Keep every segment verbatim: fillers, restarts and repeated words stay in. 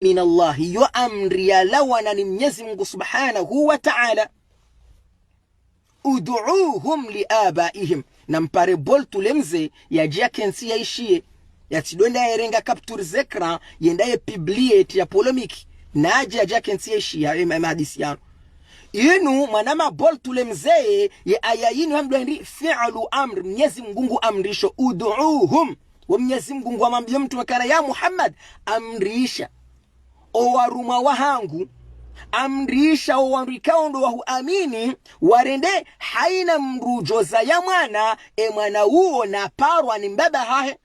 من الله, yo amri yalawana ni Mnyezi Mungu Subhanahu wa Ta'ala. ادعوهم لآبائهم. Na mpare Boltu le mze, yadje yakentsi yaishiye. Yatsidjo enda yarenga capture d'écran, yende yapublie, yatsi ya polémique. Nadje yadje yakentsi yaishiye, ye ma-, ye mahadisi yanu. Inu, mwanama Boltu le mze, ye aya yinu hambilwa hindri, فعل أمر, Mnyezi Mungu ngu amrisho, ادعوهم. Wo Mnyezi Mungu ngu amwambiyo mtrume ukana, ya Muhammad, amrisha owarumwa wahangu, amrisha owandru ikao ndo wahuamini, warende haina mdru udjo zaya mwana, e mwana uwo naparwa ni mbaba hahe.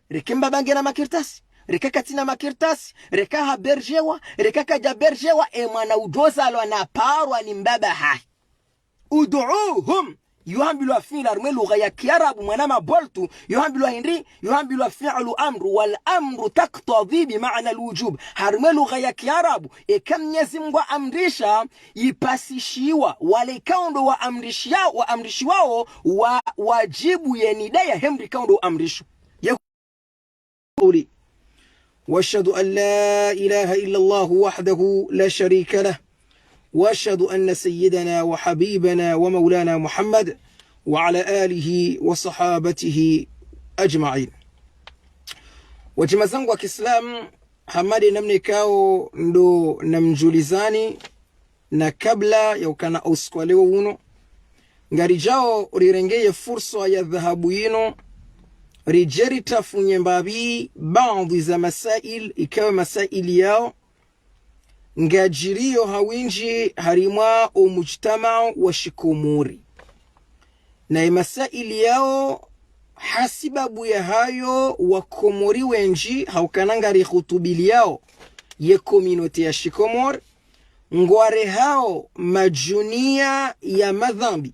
Reke mbaba ngena makartasi, reke katsina makartasi, reke haberjewa, reke kadjaberjewa, e mwana udjo zalwa naparwa ni mbaba hahe. ادعوهم. Yo hambilwa fi'il harumwa lugha ya Kiarabu, mwanama Boltu, yo hambilwa hindri, yo hambilwa فعل أمر, والأمر تقتضي بمعنى الوجوب. Harumwa lugha ya Kiarabu, eka Mnyezi Mungu amrisha, yipasishiwa, wale ikao ndo waamrishia-, waamrishiwao, wa-, wadjibu ye nida yahe mdru ikao ndo amrisho. Ye قولي. وأشهد أن لا إله إلا الله وحده لا شريك له، وأشهد أن سيدنا وحبيبنا ومولانا محمد وعلى آله وصحابته أجمعين. Wadjima zangu wa Kiislamu, hama de namna ikao ndo namdjulizani, na kabla ya ukana usiku wa leo unu, ngaridjao rirenge ye fursa ya dhahabu yinu, ridje ritafunye mbapvi baadhwi za masail, ikao masail yao ngadjiriyo ha windji harimwa omujtamaa wa shikomori. Na ye masail yao, hasibabu yahayo wakomori wendji, ha ukana ngarihutubiliyao ye communauté ya shikomori, ngwarehao madjunia ya madhambi.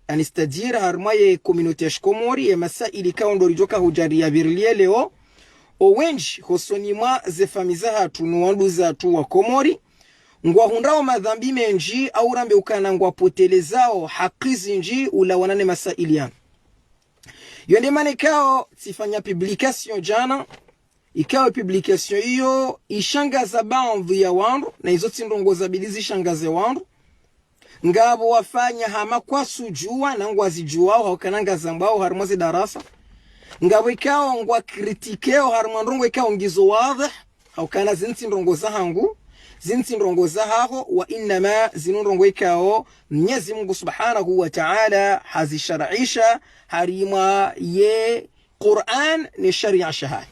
Yaani, c'est-à-dire, harumwa ye communauté ya shikomori, ye masail ikao ndo ridjoka hudja riyapvirilie leo, owendji hosoni mwa ze famiyi zahatru no wanduzatru wa Komori, ngwahundrao madhambi mendji, au rambe ukana ngwapotelezao haki zindji ulawana ne masail yanu. Yo nde mana ikao tsifanya publication djana, ikao publication iyo ishangaza baadhwi ya wandru, na izo tsi ndrongo zabidi zishangaze wandru. Ngapvo wafanya hama kwasudjuwa, na ngwazidjuwao, ha ukana ngazambwao harumwa ze darasa. Ngapvo ikao ngwakritikeo harumwa ndrongo ikao ngizo wadhih, ha ukana zinu tsi ndrongo zahangu, zinu tsi ndrongo zahaho, wa innama zinu ndrongo ikao Mnyezi Mungu Subhanahu wa Ta'ala hazisharaisha harimwa ye Qur'an ne sharia shahahe.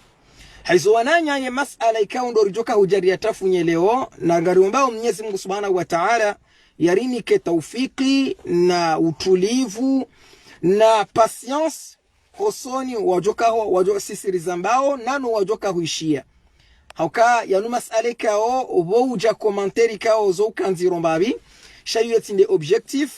Haizo wananya, ye masala ikao ndo ridjoka hudja riyatafunye leo, na ngariombao Mnyezi Mungu Subhanahu wa Ta'ala yarinike taufiki na utulivu na patience hosoni wadjoka ho, wadjo sisi rizambao, nano wadjoka huishia. Ha uka yanu masala ikao, opvo udja commentaire ikao zo ukandzi rombapvi, sha iyo tsi nde objectif,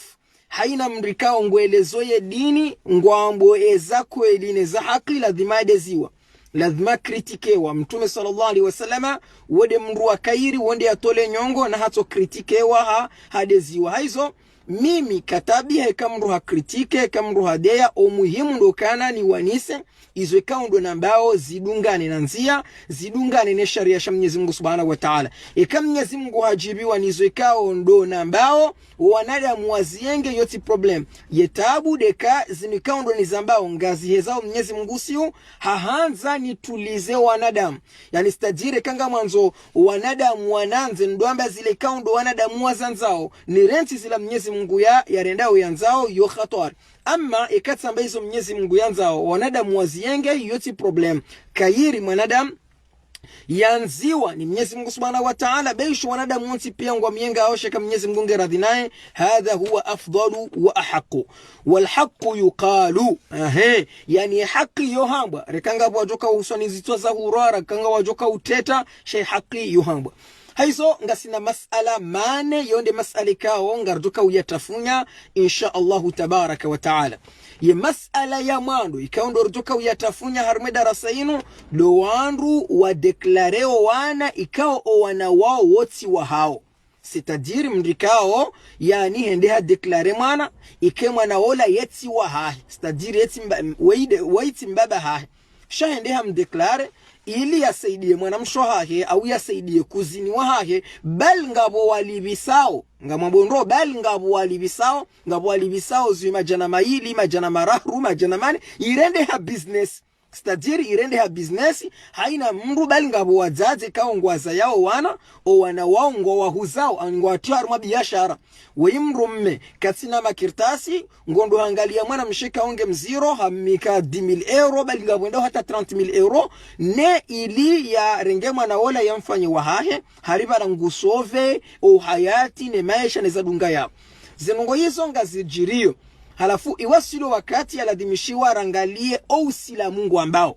haina mdru ikao ngwelezo ye dini, ngwambo eza kweli ne za haki, lazima adeziwa. Lazima kritikewa. Mtrume swallallahu alayhi wa sallama, wo nde mdru wa kayiri, wo nde yatole nyongo, na hatso kritikewa ha, hadeziwa. Haizo, mimi katabiha eka mdru hakritike, eka mdru hadeya, omuhimu ndo ukana niwanise izo ikao ndo nambao zidungane na ndzia, zidungane ne sharia sha Mnyezi Mungu Subhanahu wa Ta'ala. Eka Mnyezi Mungu hadjibiwa nizo ikao ndo nambao, wanadamu waziyenge, iyo tsi problème. Ye taabu ndeka zinu ikao ndo nizambao ngazihezao Mnyezi Mungu siu, hahandza nitulize wanadamu. Yaani, c'est-à-dire eka ngamwandzo wanadamu wanandze, ndo amba zile ikao ndo wanadamu wazandzao, nirantsi zila Mnyezi Mungu ya, yarendao yandzao, yo khatwari. Amma eka tsamba izo Mnyezi Mungu yandzao, wanadamu waziyenge, iyo tsi problème. Kayiri mwanadamu yandziwa ni Mnyezi Mungu Subhanahu wa Ta'ala, beisho wanadamu wontsi pia ngwamyengao, sha eka Mnyezi Mungu nge radhi naye, هذا هو أفضل وأحق. والحق يقال. Ehe, yaani haki yo hambwa, reka ngapvo wadjoka uhuswa ni zitswa za hurwara, reka ngapvo wadjoka uteta, sha haki yo hambwa. Haizo ngasina masala mane, yo nde masala ikao ngaridjoka uyatafunya, insha Allahu tabaraka wa ta'ala. Ye masala ya mwando ikao ndo ridjoka uyatafunya harumwa ye darasa inu, ndo wandru wadéclareo wana ikao owana wao wo tsi wahao. C'est-à-dire mdru ikao, yaani hende hadéclare mwana, ike mwana wola ye tsi wahahe. C'est-à-dire ye tsi mba-, wayi nde, wayi tsi mbaba hahe. Sha hende hamdéclare, ili yasaidiye mwanamshe wahahe, au yasaidiye kuzini wahahe, bali ngapvo walipvisao, ngamwambo ndro, bali ngapvo walipvisao, ngapvo walipvisao zwi madjana mayili, madjana mararu, madjana mane, irendeha business. C'est-à-dire, irendeha business, haina mndru bali ngapvo wadzadze ikao ngwazayao wana, o wana wao ngwawahuzao, ani ngwawatrio harumwa biashara. Weyi mndru mme, katsina makartasi, ngondo hangaliya mwanamshe ikao nge mziro, hamnika dix mille euros, bali ngapvo wendao hata trente mille euros, ne ili yarenge mwana wola yamfanye wahahe, hari pvala ngu sauver o uhayati, ne maesha, ne zadunga yapvo. Zinu ndrongoo izo ngazidjiriyo. Halafu iwaswili wakati yaladhimishiwa rangaliye o usilamu ngwambao.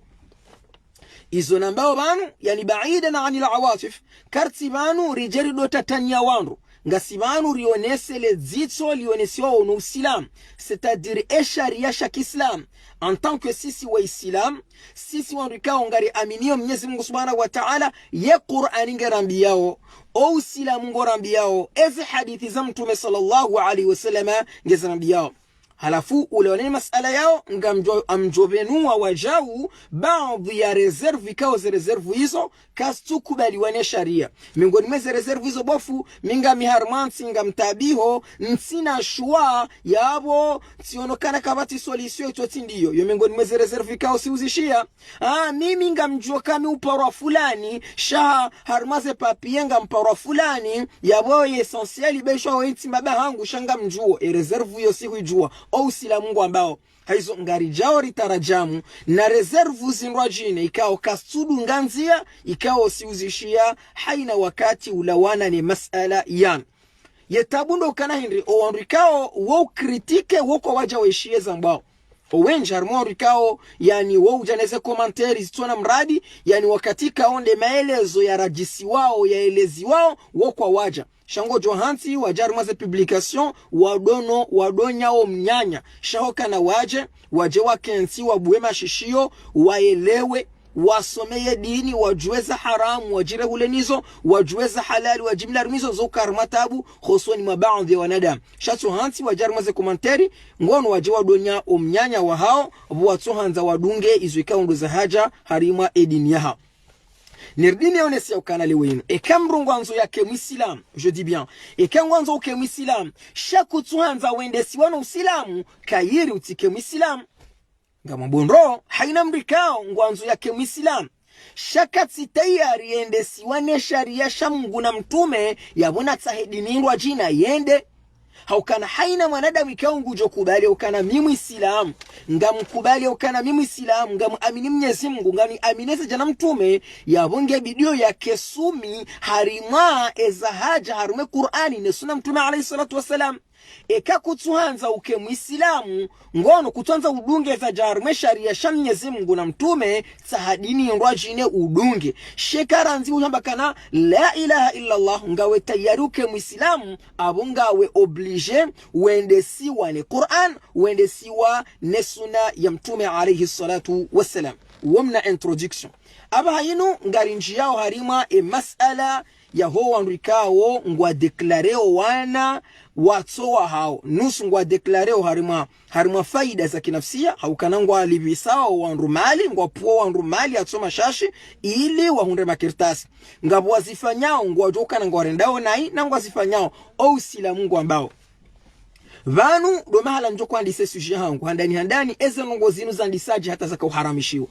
Izo nambao pvanu, yani بعيدا عن العواطف, kartsi pvanu ridje ridotatanya wandru. Ngasi pvanu rionese le dzitso lionesiwao no usilamu. C'est-à-dire e sharia sha kiislamu. En tant que sisi waisilamu, sisi wandru ikao ngariaminiyo Mnyezi Mungu Subhanahu wa Ta'ala, ye Qur'ani ngerambiyao, o usilamu ngorambiyao, ezi hadisi za Mtrume swallallahu alayhi wa sallama ngezirambiyao. Halafu, ule wanene masala yao, ngamdjo, amdjo pvenuwa wadjau, baadhwi ya réserve ikao ze réserve izo, kazitsukubaliwa ne sharia. Miongoni mwa ze réserve izo bo fundi, mi ngami harumwa ntsi ngamtaabiho, ntsina choix, yapvo, tsiono kana kapvatsi solution itsotsi ndiyo. Yo miongoni mwa ze réserve ikao siuzishiya. Ah, mimi ngamdjuo kami uparwa fulani, sha harumwa ze papier ngamparwa fulani, yapvo ye essentiel ibeshwa we ntsi mbaba hangu sha ngamdjuo, e réserve iyo sihuidjua, o usilamu ngwambao. Haizo ngaridjao ritarajamu, na réserve zindrwadjine, ikao kazitsudunga ndzia, ikao siuzishiya, haina wakati ulawana ne masala yanu. Ye tabu ndo ukana hindri, o wandru ikao wo ucritique, wo kwawadja waishiye zambwao. O wendji harumwa wandru ikao, yani, wo udja neze commentaires zitsona muradi, yani, wakati ikao nde maelezo yaradjisiwao, yaeleziwao, wo kwawadja. Sha ngodjo hantsi, wadje harumwa ze publication, wadono, wadonyao mnyanya. Sha hukana wadje, wadje wakentsi, wabuwe mashishiyo, waelewe, wasome ye dini, wadjuwe za haramu, wadjirehule nizo, wadjuwe za halali, wadjimlari nizo, zo uka harumwa tabu, hosoni mwa baadhwi ya wanadamu. Sha tso hantsi wadje harumwa ze commentaires, ngono wadje wadonya o mnyanya wahao, pvo watsohandza wadunge izo ikao ndo za haja harumwa e dini yahao. Niridini yaonesi ya ukana leo inu. Eka mndru ngwandzo yake muislamu, je dis bien. Eka ngwandzo uke muislamu, sha kutsuhandza wendesiwa no usilamu, kayiri utsike muislamu. Ngamwambo ndro, haina mndru ikao ngwandzo yake muislamu, sha katsi tayari yendesiwa ne sharia sha Mungu na Mtrume, yapvo natsahe dini ndrwadjina yende. Haukana haina mwanadamu ikao ngudjo kubali ukana mi muislamu, ngamkubali ukana mi muislamu, ngamwamini Mnyezi Mungu, ngamiamini ze djana Mtrume, yapvo nge bidiyo yake sumi harumwa eza haja harumwa e Qur'ani ne sunna Mtrume alayhi swalatu wa salam. Eka kutsuhandza uke muislamu, ngono kutsuhandza udunge za haja harumwa e sharia sha Mnyezi Mungu na Mtrume, tsaha dini ndrwadjine udunge. Sha eka randzi uhamba kana la ilaha illa Allah, ngawe tayari uke muislamu, apvo ngawe obligé wendesiwa ne Qur'an, wendesiwa ne sunna ya Mtrume alayhi swalatu wa salam. Wo mna introduction. Apvaha inu ngarindjiyao harumwa e masala yaho wandru ikao ngwadéclareo wana watso wahao. Nusu ngwadéclareo harumwa, harumwa faida za kinafsia, haukana ngwalipvisao wandru mali, ngwapvuo wandru mali yatso mashashi, ili wahundre makartasi. Ngapvo wazifanyao, ngwadjo ukana ngwarendao nayi, na ngwazifanyao, o usilamu ngwambao. Pvanu, ndo mahala ndjo kwandise sujet hangu, handani handani, eze ndrongoo zinu zandisadje hata zaka uharamishiwa.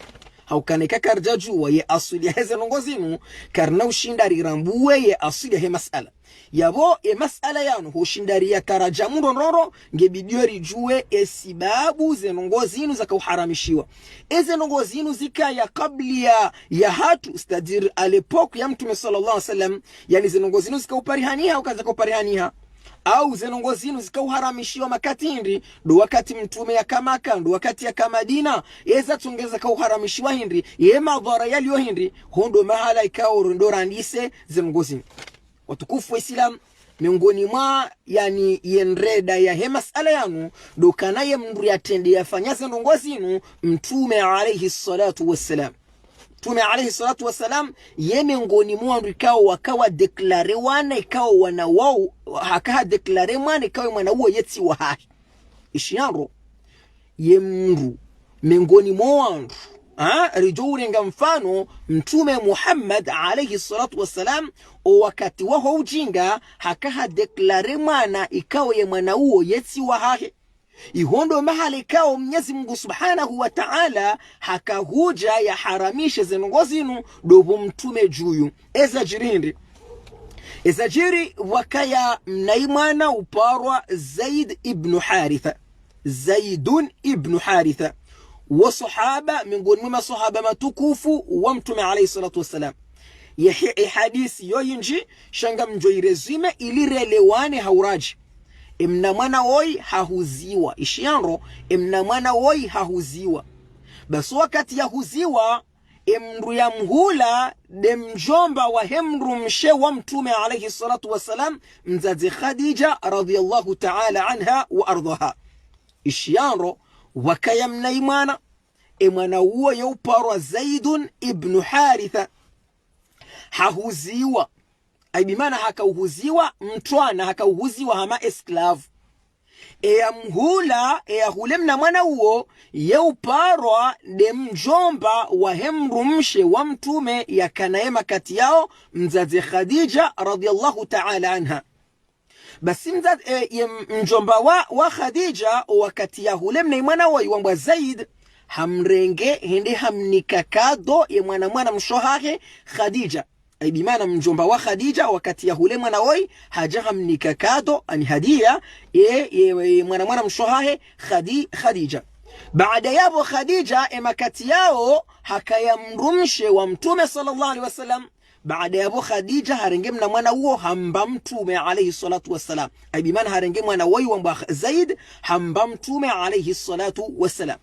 Haukana eka karidjadjuwa ye aswili yaheze ndrongoo zinu, karina ushinda rirambuwe ye aswili yahe masala. Yapvo, e masala yanu, hushinda riyatarajamu ndrondrondro, nge bidiyo ridjuwe e sibabu ze ndrongoo zinu zaka uharamishiwa. Eze ndrongoo zinu zikaya kabla ya, yahatru, c'est-à-dire à l'époque ya Mtrume swallallahu alayhi wa sallam, yani ze ndrongoo zinu zika uparihaniha, au kazaka uparihaniha. Au ze ndrongoo zinu zika uharamishiwa makati hindri, ndo wakati Mtrume yaka Maka, ndo wakati yaka Madina, eza tsongeza ka uharamishiwa hindri, ye madhara yaliyo hindri, ho ndo mahala ikao ndo randise ze ndrongoo zinu. Watukufu wa Islam, miongoni mwa, yani, ye ndrabo yahe masala yanu, ndo ukana ye mndru yatrende yafanya ze ndrongoo zinu, Mtrume alayhi swalatu wa salam. Mtrume alayhi swalatu wa salam, ye miongoni mwa wandru ikao waka wadéclaré wana ikao wana wao, haka hadéclaré mwana ikao mwana uwo yetsi wahahe. Ishiya ndro, ye mndru, miongoni mwa wandru, Ah, ridjo urenga mfano, Mtrume Muhammad alayhi swalatu wassalam, o wakati waho udjinga, haka ha déclaré mwana ikao ye mwana uwo yetsi wahahe. Iho ndo mahala ikao Mnyezi Mungu Subhanahu wa Ta'ala haka hudja yaharamishe ze ndrongo zinu, ndo pvo Mtrume djuyu. Eza djiri hindri? Eza djiri, pvwakaya mnayi mwana uparwa Zaid ibn Haritha. Zaidun ibn Haritha. Wo swahaba, miongoni mwa maswahaba matukufu wa Mtrume alayhi swalatu wassalam. Ye hi-, ye hadisi yo yindji, sha ngamdjo yi résumé ili relewane ha uradji. Emna mwana woyi hahuziwa. Ishiya ndro, emna mwana woyi hahuziwa. Basi wakati yahuziwa, emndru yamhula nde mdjomba wahe mdrumshe wa Mtrume alayhi swalatu wassalam, mdzadze Khadija radhiyallahu ta'ala anha wa ardhaha. Ishiya ndro, pvwakaya mnayi mwana, emwana uwo yeuparwa Zaidun ibn Haritha. Hahuziwa. Ayi bimana haka uhuziwa mtrwana, haka uhuziwa hama esclave. Eyamhula, eyahule mna mwana uwo, yeuparwa nde mdjomba wahe mdrumshe wa Mtrume yakana ye makati yao, mdzadze Khadija radhiyallahu ta'ala anha. Basi mdza-, e, ye m-, mdjomba wa, wa Khadija, o wakati yahule mnayi mwana woyi wambwa Zaid, hamrenge hende hamnika kado ye mwana mwana mshe wahahe Khadija. Ayi bimana mdjomba wa Khadija, wakati yahule mwana woyi, hadja hamnika kado, ani hadiya, ye, ye, ye mwana mwana mshe wahahe Khadi-, Khadija. Baada yapvo Khadija, e makati yao, hakaya mdrumshe wa Mtrume swallallahu alayhi wasallam, baada yapvo Khadija harenge mna mwana uwo hamba Mtrume alayhi swalatu wassalam. Ayi bimana harenge mwana woyi wambwa Zaid hamba Mtrume alayhi swalatu wassalam.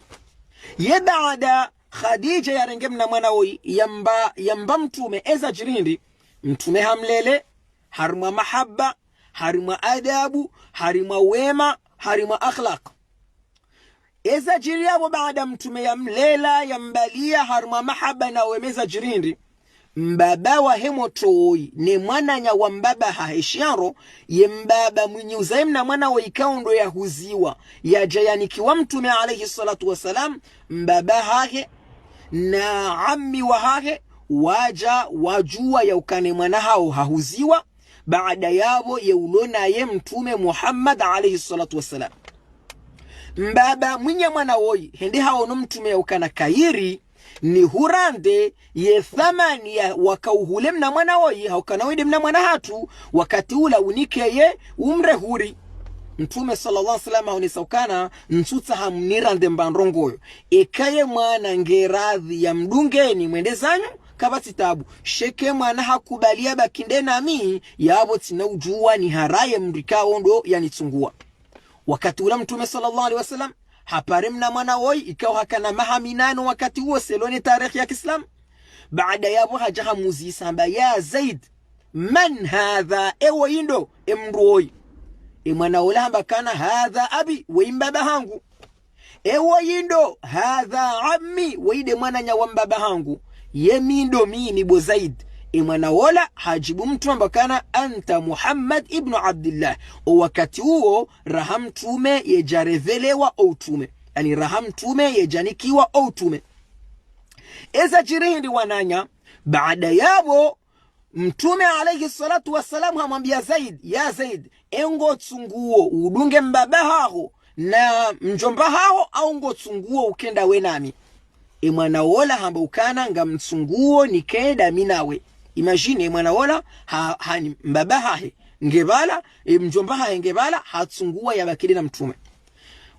Ye baada Khadija yarenge mna mwana woyi yamba, yamba Mtrume, eza djiri hindri? Mtrume hamlele, harimwa mahaba, harimwa adabu, harimwa wema, harimwa akhlaq. Eza djiri yapvo baada Mtrume yamlela, yambaliya harimwa mahaba na wema, eza djiri hindri? Mbaba wahe mwana woyi, ne mwananya wa mbaba hahe, ishiya ndro, ye mbaba mwinyi uzaye mna mwana woyi ikao ndo yahuziwa, yadja yanikiwa Mtrume alayhi swalatu wassalam, mbaba hahe, na ammi wahahe, wadja wadjuwa yaukana ye mwana hawo hahuziwa, baada yapvo yeulo naye Mtrume Muhammad alayhi swalatu wassalam. Mbaba mwinyi mwana woyi, hende haono Mtrume yaukana kayiri, nihurande ye thamani ya wakauhule mna mwana woyi, haukana wende mna mwana hatru, wakati ula unikeye umrehuri. Mtrume swallallahu alayhi wasallam haonesa ukana, ntsutsaha mnirande mba ndrongoyo. Eka ye mwana nge radhi yamdungeni mwende zanyu, kapvatsi tabu. Sha eka mwana hakubali yabaki nde nami, yapvo tsina udjuwa niharaye mndru ikao ndo yanitsunguwa. Wakati ula Mtrume swallallahu alayhi wasallam hapare mna mwana woyi, ikao hakana maha minane wakati uwo selon ye tarehi ya kiislamu. Baada yapvo hadja hamuzisa hamba: "Ya Zaid, man hadha?" Ewo yindo emndru woyi? Emwana ola hamba kana: "Hadha abi," woyi mbaba hangu. "Ewo yindo?" "Hadha ammi," woyi nde mwananya wa mbaba hangu. "Ye mi ndo mimi bo Zaid." Emwana ola hadjibu Mtrume hamba kana: "Anta Muhammad ibnu Abdillah." O wakati uwo raha Mtrume yedja revelewa o utrume, yaani raha Mtrume yedjanikiwa o utrume. Eza djiri hindri wananya? Baada yapvo Mtrume alayhi swalatu wassalam hamwambia Zaid: "Ya Zaid, e ngotsunguo udunge mbaba haho na mdjomba haho, au ngotsunguo ukenda we nami?" Emwana ola hamba ukana: "Ngamtsunguo nikenda mi nawe." Imagine, emwana ola ha, hani mbaba hahe nge pvala, emdjomba hahe nge pvala, hatsunguwa yabaki nde na Mtrume.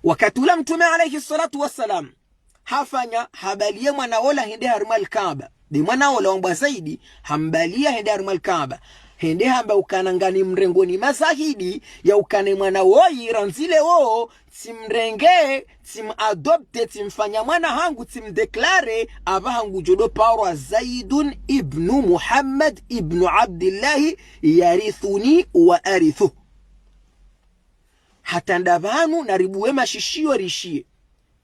Wakati ula Mtrume alayhi swalatu wassalam hafanya, habaliya mwana ola hende harimwa Alkaaba. Nde mwana ola wambwa Zaidi, hambaliya hende harimwa Alkaaba. Hende hamba ukana ngani mrengoni mazahidi, yaukana emwana woyi randzi leo, tsimrenge, tsimadopte, tsimfanya mwana hangu, tsimdeklare, apvaha ngudjo ndo parwa Zaidun ibnu Muhammad ibnu Abdillahi, yarithuni wa arithuh. Hata nda pvanu naribuwe mashishiyo rishiye.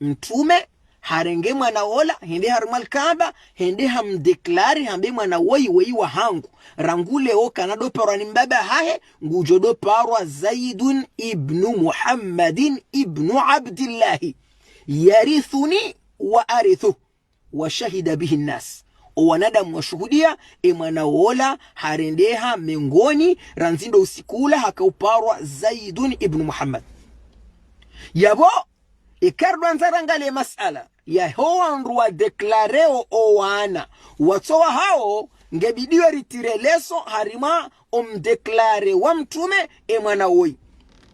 Mtrume harenge mwana ola, hende harimwa Alkaaba, hende hamdeklare, hambe mwana woyi, woyi wahangu. Rangu leo kana ndo parwa ni mbaba hahe, ngudjo ndo parwa Zaidun ibnu Muhammadin ibnu Abdillahi. Yarithuni wa arithuh. وشهد به الناس. Owanadamu washuhudia, emwana wola harendeha mengoni, randzi ndo usiku ula hakauparwa Zaidun ibn Muhammad. Yapvo, eka ridjwandza rangalie masala yaho wandru wadéclareo owana, watsowa hawo, ngebidiyo ritire leçon harimwa omdéclaré wa mtrume emwana woyi.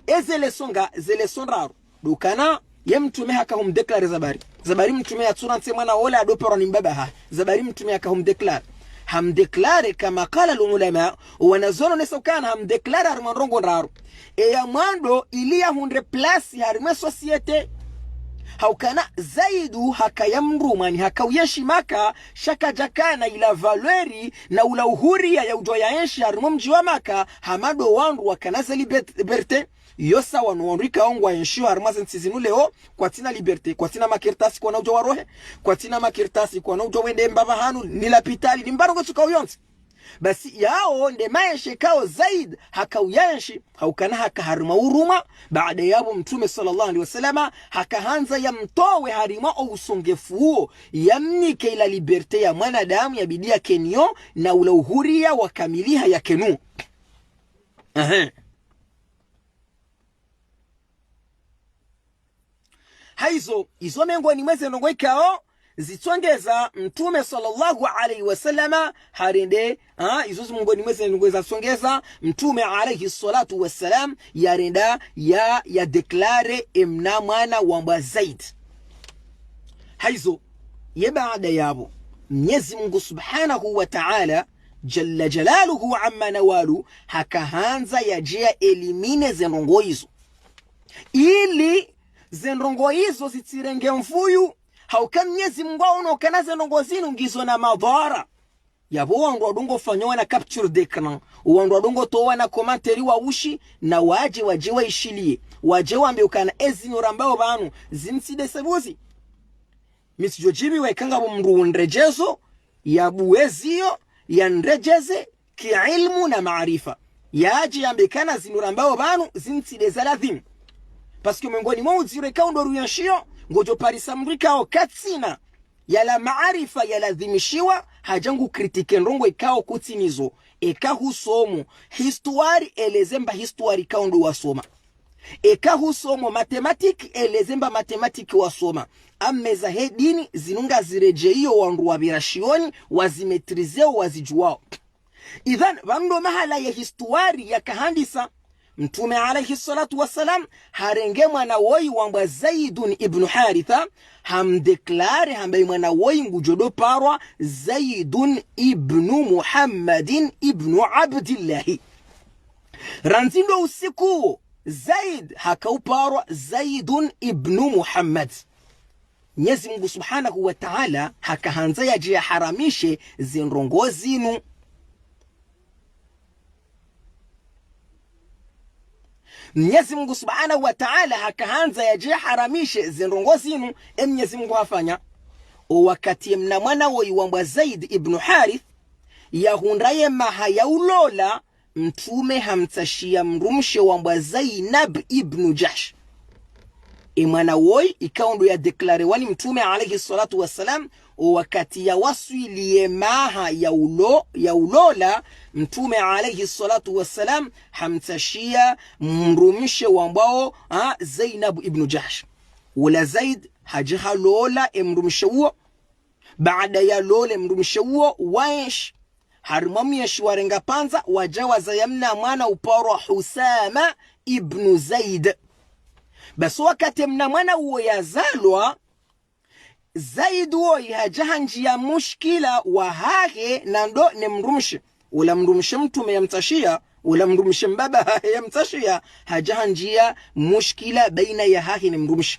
Eze leçon nga, ze leçon ndraru. Ndo ukana, ye mtrume haka humdéclaré zabari. Zabari mtrume yatsurantsi emwana wola yadoparwa ni mbaba hahe. Zabari mtrume haka humdéclaré. Hamdéclaré كما قال العلماء, owanazuoni wonesa ukana hamdéclaré harimwa ndrongoo ndraru. Eya mwando ili yahundre place harimwa e société. Ha ukana Zaidu hakaya mdru mwani hakauyenshi Maka, sha kadjakana ila valeur na ula uhuria ya udjo yaenshi harimwa mdji wa Maka, hama ndo wandru wakana ze libert-, liberté. Yo sawa no wandru ikao ngwaenshio harimwa ze ntsi zinu leo, kwatsina liberté, kwatsina makartasi kwana udjo warohe, kwatsina makartasi kwana udjo wende mbapvi hanu, ni lapitali, ni mbapvi ngo tsuka uyontsi. Basi yawo nde maesha ikao Zaid hakauyenshi, ha ukana haka harimwa urumwa, baada yapvo mtrume swallallahu alayhi wasallam hakahandza yamtowe harimwa o usongefu uwo, yamnike ila liberté ya mwanadamu yabidi yakeniyo, na ula uhuria wa kamiliha yakenuo. Ehe. Haizo, izo mengoni mwa ze ndrongoo ikao zitsongeza mtrume swallallahu alayhi wasallam harende, ha, izo zi mengoni mwa ze ndrongoo zatsongeza mtrume alayhi swalatu wassalam yarenda ya, yadéclaré emna mwana wambwa Zaid. Haizo, ye baada yapvo, Mnyezi Mungu subhanahu wa ta'ala, jalla jalaluhu amma nawalu, hakahandza yadje ya éliminé ze ndrongoo izo. Ili ze ndrongoo izo zitsirenge mvuyu, ha uka Mnyezi Mungu haono ukana ze ndrongoo zinu ngizo na madhara. Yapvo wandru wadungo fanya wana capture d'écran, wandru wadungo towa wana commentaire wa ushi, na wadje, wadje waishiliye, wadje wambe ukana ezinu rambao pvanu, zimtsi de sebuzi. Mi tsidjo djibiwa eka ngapvo mdru undredjezo, yabuwe ziyo, yandredjeze, kiilmu na maarifa. Yadje yambe ukana zinu rambao pvanu, zimtsi de za ladhimu. Parce que mengoni mwa udziro ikao ndo ruyenshio, ngodjo parisa mdru ikao katsina yala maarifa yaladhimishiwa, hadja ngu critiqué ndrongoo ikao kutsinazo. Eka husomo histoire, eleze mba histoire ikao ndo wasoma. Eka husomo mathématiques, eleze mba mathématiques wasoma. Amma eza he dini, zinu ngaziredjeio wandru wapvira shioni, wazimaîtriseo, wazidjuwao. Idhan, pvanu ndo mahala ye histoire yakahandisa. Mtrume alayhi swalatu wassalam harenge mwana woyi wambwa Zaidun ibnu Haritha, hamdéclaré hamba emwana woyi ngudjo doparwa Zaidun ibnu Muhammadin ibnu Abdillahi. Randzi ndo usiku uwo, Zaid hakauparwa Zaidun ibnu Muhammad. Mnyezi Mungu subhanahu wa ta'ala hakahandza yadje yaharamishe ze ndrongoo zinu. Mnyezi Mungu subhanahu wa ta'ala hakahandza yadje yaharamishe ze ndrongoo zinu, e Mnyezi Mungu hafanya. O wakati emna mwana woyi wambwa Zaid ibnu Harith, yahundra ye maha ya ulola, mtrume hamtsashiya mdrumshe wambwa Zainab ibnu Jahsh. Emwana woyi ikao ndo yadéclaréwa ni mtrume alayhi swalatu wassalam, o wakati yawaswili ye maha ya ulo-, ya ulola, mtrume alayhi swalatu wassalam hamtsashiya mdrumshe wambwao, ha, Zainab ibnu Jahsh. Wola Zaid hadja halola emdrumshe uwo. Baada yalole mdrumshe uwo, waenshi. Harimwa mwenshi warenga pvandza, wadja wazaya mna mwana uparwa Husama ibnu Zaid. Basi wakati mna mwana uwo yazalwa, Zaid woyi hadja handjiya mushkila wahahe na ndo ne mdrumshe. Wola mdrumshe mtrume yamtsashiya, wola mdrumshe mbaba hahe yamtsashiya, hadja handjiya mushkila baina yahahe ne mdrumshe.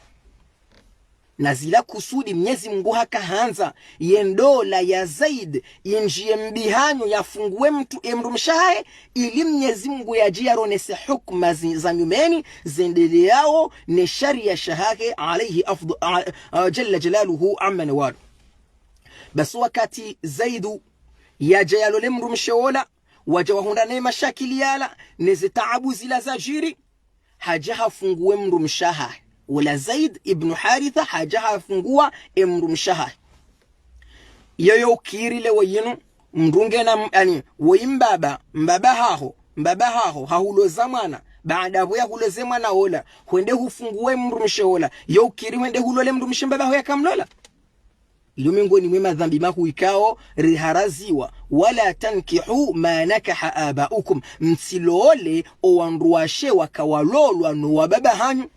Na zila kusudi Mnyezi Mungu hakahandza ye ndola ya Zaid indjiye mbihanyo, yafunguwe mtru-, emdrumshe hahe, ili Mnyezi Mungu yadje yaronese hukuma zi-, za nyumeni zendeleyao ne sharia shahahe, alayhi afdhu-, a-, a-, jalla jalaluhu amma nawalu. Basi wakati Zaidu yadja yalole mdrumshe wola, wadja wahundra ne mashakili yala, ne zitaabu zila zadjiri, hadja hafunguwe mdrumshe hahe. Wola Zaid ibnu Haritha hadja hafunguwa emdrumshe hahe. Iyo yo ukiri leo yinu, mdru ngena m-, yaani, woyi mbaba, mbaba haho, mbaba haho, hahuloza mwana, baada pvo yahuloze mwana ola, hwende hufunguwe mdrumshe ola, yo ukiri hwende hulole mdrumshe mbaba haho yakamlola. Iyo mengoni mwe madhambi mahuu ikao riharaziwa, "ولا تنكحوا ما نكح آباؤكم", mtsilole owandruwashe wakawalolwa no wababa hanyu.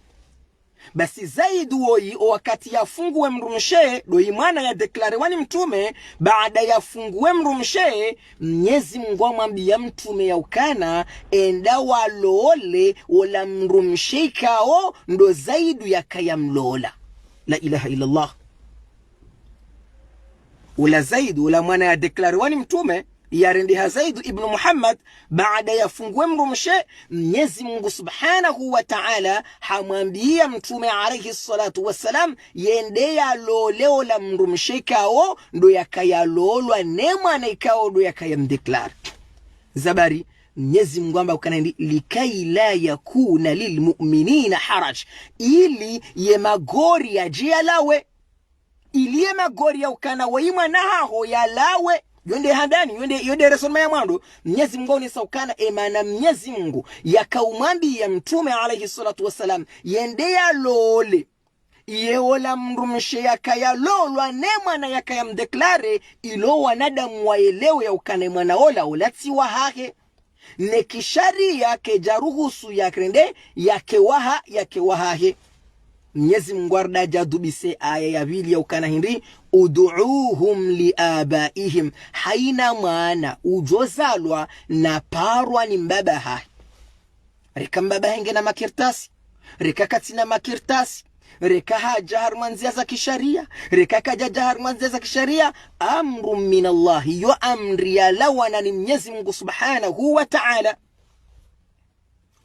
Basi Zaidu woyi, owakati yafunguwe mdrumshe, ndo yi mwana ya déclaré wa ni mtrume, baada yafunguwe mdrumshe, Mnyezi Mungu hamwambiya mtrume ya ukana, enda walole ola mdrumshe ikao ndo Zaidu yakaya mlola. La ilaha illallah. Ola Zaidu, ola mwana ya déclaré wa ni mtrume, yarendeha Zaidu ibnu Muhammad, baada yafunguwe mdrumshe, Mnyezi Mungu Subhanahu wa Ta'ala hamwambiya Mtrume alayhi salatu wassalam, yende yalole ola mdrumshe ikao ndo yakaya lolwa ne mwana ikao ndo yakaya mdéclaré. Zabari, Mnyezi Mungu hamba ukana ndi, "لكي لا يكون للمؤمنين حرج", ili ye magori yadje yalawe. Ili ye magori ya ukana woyi mwana haho yalawe. Yo nde handani, yo nde, yo nde raisonnement ya mwando. Mnyezi Mungu haonesa ukana, emana Mnyezi Mungu yakaumwambiya Mtrume alayhi salatu wassalam, yende yalole. Iye ola mdrumshe yakaya lolwa ne mwana yakaya mdéclaré, ilo wanadamu wayelewe ya ukana emwana ola, ola tsi wahahe. Ne kishariya kedja ruhusu yarende, yake waha, yake wahahe. Mnyezi Mungu harudi hadja hadubise aya ya pvili ya ukana hindri, "ادعوهم لآبائهم", haina mwana udjo zalwa na parwa ni mbaba hahe. Reka mbaba hahe ngena makartasi, reka katsina makartasi, reka hadja harumwa ndziya za kishariya, reka kadjadja harumwa ndziya za kishariya, أمر من الله, yo amri yalawana ni Mnyezi Mungu Subhanahu wa Ta'ala.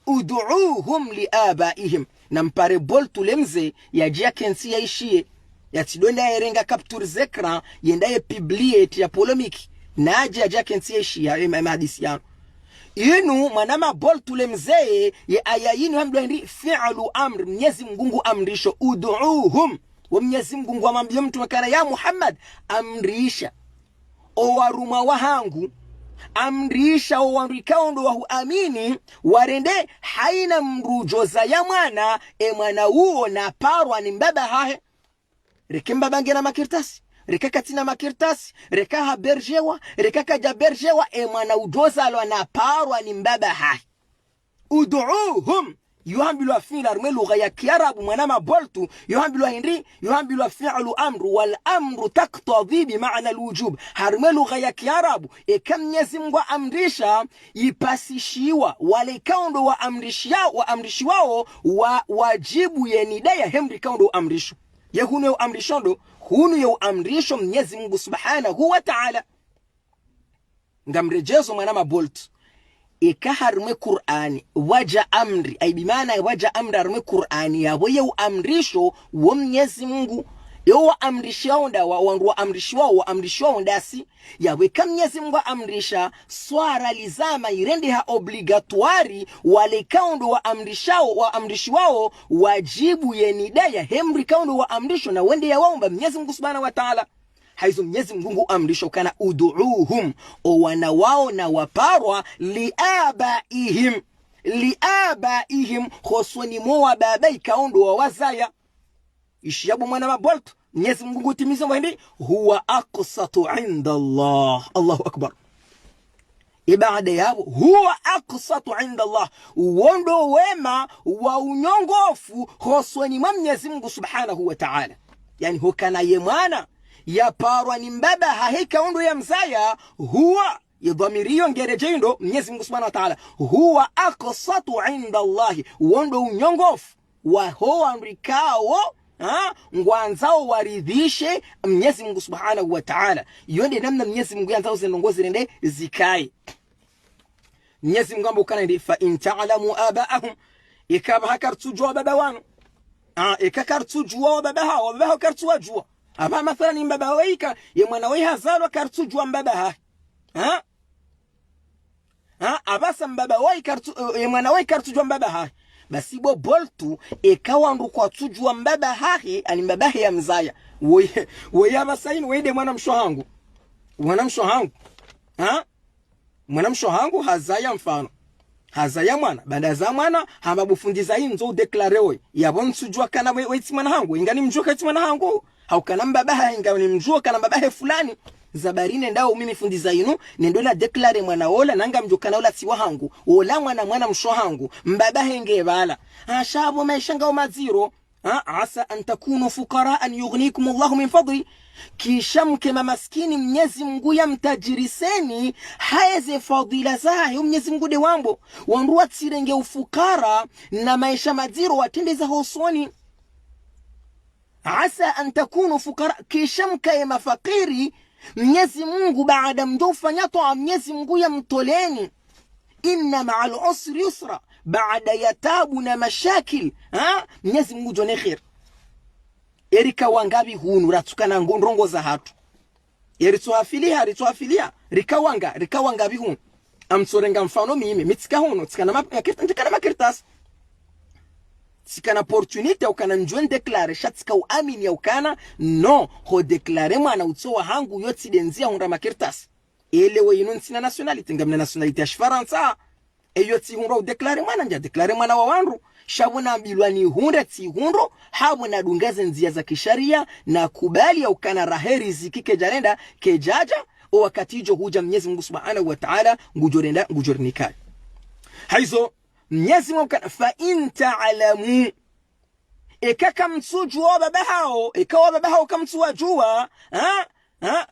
"ادعوهم لآبائهم". Na mpare Boltu le mze, yadje yakentsi yaishiye. Yatsi ndo nda yerenga capture d'écran, yenda ye publié, yetsi ya polémique. Nadje yadje yakentsi yaishiye, ema, ema hadisi yanu. Inu, mwanama Boltu le mze, ye aya yinu hambilwa hindri, fi'lu amr, Mnyezi Mungu ngu amrisho, "ادعوهم". Wo Mnyezi Mungu ngu hamwambiyo mtrume ukana, ya Muhammad, amrisha owarumwa wahangu, amrisha owandru ikao ndo wahuamini, warende, haina mdru udjo zaya mwana, emwana uwo na parwa ni mbaba hahe. Reka mbaba ngena makartasi, reka katsina makartasi, reka haberjewa, reka kadja berjewa, emwana udjo zalwa na parwa ni mbaba hahe. "ادعوهم". Yo hambilwa fi'lu harumwa lugha ya Kiarabu, mwanama Boltu, yo hambilwa hindri, yo hambilwa fi'lu amr, والأمر تقتضي بمعنى الوجوب. Harumwa lugha ya Kiarabu, eka Mnyezi Mungu haamrisha, yipasishiwa, wale ikao ndo waamrishiya-, waamrishiwao, wa, wadjibu ye nida yahe mdru ikao ndo uamrisho. Ye hunu ye uamrisho ndo, hunu ye uamrisho Mnyezi Mungu Subhanahu wa Ta'ala. Ngamredjezo mwanama Boltu. Eka harumwa Kur'ani pvwadja amri, ayi bimaana pvwadja amri harumwa Kur'ani, yapvo ye uamrisho wo Mnyezi Mungu. Yo waamrishiwao nda wa, wandru waamrishiwao, waamrishiwao ndasi. Yapvo eka Mnyezi Mungu haamrisha, swala lazima yirendeha obligatoire, wale ikao ndo waamrishao, waamrishiwao, wadjibu ye nida yahe mdru ikao ndo waamrisho, na wo nde yawaumba Mnyezi Mungu Subhanahu wa Ta'ala. Hayizo Mnyezi Mungu ngu amrisho ukana "ادعوهم", owana wao na waparwa, "لآبائهم", "لآبائهم", hosoni mwa wababa ikao ndo wawazaya. Ishiya bo mwanama Boltu, Mnyezi Mungu ngu timizo mwende, "هو أقسط عند الله". Allahu Akbar. Ye baada yapvo, "هو أقسط عند الله", wo ndo wema wa unyongofu hosoni mwa Mnyezi Mungu Subhanahu wa Ta'ala. Yaani, hukana ye mwana yaparwa ni mbaba hahe ikao ndo yamzaya, "هو", ye dhamiri yo ngeredjeyi ndo Mnyezi Mungu Subhanahu wa Ta'ala, "هو أقسط عند الله", wo ndo unyongofu waho wandru ikao, ha, ngwandzao waridhishe Mnyezi Mungu Subhanahu wa Ta'ala. Yo nde namna Mnyezi Mungu yandzao ze ndrongoo zirende zikaye. Mnyezi Mungu hamba ukana ndi, "فإن تعلموا آباءهم". Eka pvaha karitsudjuwa wababa wanu. Ah, eka karitsudjuwa wababa hawo, wababa hawo karitsuwadjuwa. Apvaha mathalan mbaba woyi ka, ye mwana woyi hazalwa karitsudjuwa mbaba hahe. Ha? Ha? Apvasa mbaba woyi karitsu-, eh, ye mwana woyi karitsudjuwa mbaba hahe. Basi bo Boltu, eka wandru kwatsudjuwa mbaba hahe, ani mbaba hahe yamzaya. Woyi, woyi apvasa inu, woyi nde mwanamshe wahangu. Mwanamshe hangu, ha? Mwanamshe hangu hazaya mfano. Hazaya mwana, baanda za mwana, hamba bo fundi Zainu ndzo udéclaré woyi. Yapvo ntsudjua kana we, we tsi mwana hangu, inga nimdjua ka tsi mwana hangu. Hau kana mbaba hahe inga nimdjua kana mbaba hahe fulani. Zabari nendao mimi fundi Zainu, nendo na déclaré mwana ola, nanga mdjua kana ola tsi wa hangu. Ola mwana mwanamshe hangu, mbaba hahe nge pvala. Asha pvo maesha ngao madziro. Ha, عسى أن تكونوا فقراء يغنيكم الله من فضله. Kisha mke mamaskini, Mnyezi Mungu yamtajiriseni, ha eze fadhila zahe, Mnyezi Mungu nde wambo. Wandru watsirenge ufukara, na maesha madziro watrende za hosoni. عسى أن تكونوا فقراء, kisha mkaye mafakiri, Mnyezi Mungu baanda mdjo ufanya twaa, Mnyezi Mungu yamtoleni. إن مع العسر يسرا, baanda ya tabu na mashakil, ha? Mnyezi Mungu ngudjo ne kheri. Eri rika wanga pvi hunu, ratsukana ngo ndrongo za hatru. Eri tsohafiliha, ritsohafiliha, rika wanga, rika wanga pvi hunu. Amtsorenga mfano mimi, mi tsika hunu, tsikana ma-, makert-, tsikana makartasi. Tsikana opportunité, ukana ndjo ndéclaré, sha tsika uamini ya ukana, no, ho déclaré mwana utso wa hangu, yo tsi nde ndzia hundra makartasi. Ele we inu ntsina nationalité, ngamina nationalité ya Shifarantsa. Eyo tsi hundra udéclaré mwana, ndja déclaré mwana wa wandru. Sha pvo nambilwa nihundre tsi hundro, hapvo nadunga ze ndzia za kisharia, nakubali ya ukana rahe riziki kedjarenda, kedjadja, o wakati idjo hudja Mnyezi Mungu Subhanahu wa Ta'ala, ngudjo renda, ngudjo rinika. Haizo, Mnyezi Mungu kana, فإن تعلموا. Eka kamtsudjua wababa hawo, eka wababa hawo kamtsuwadjua, ha? Ha?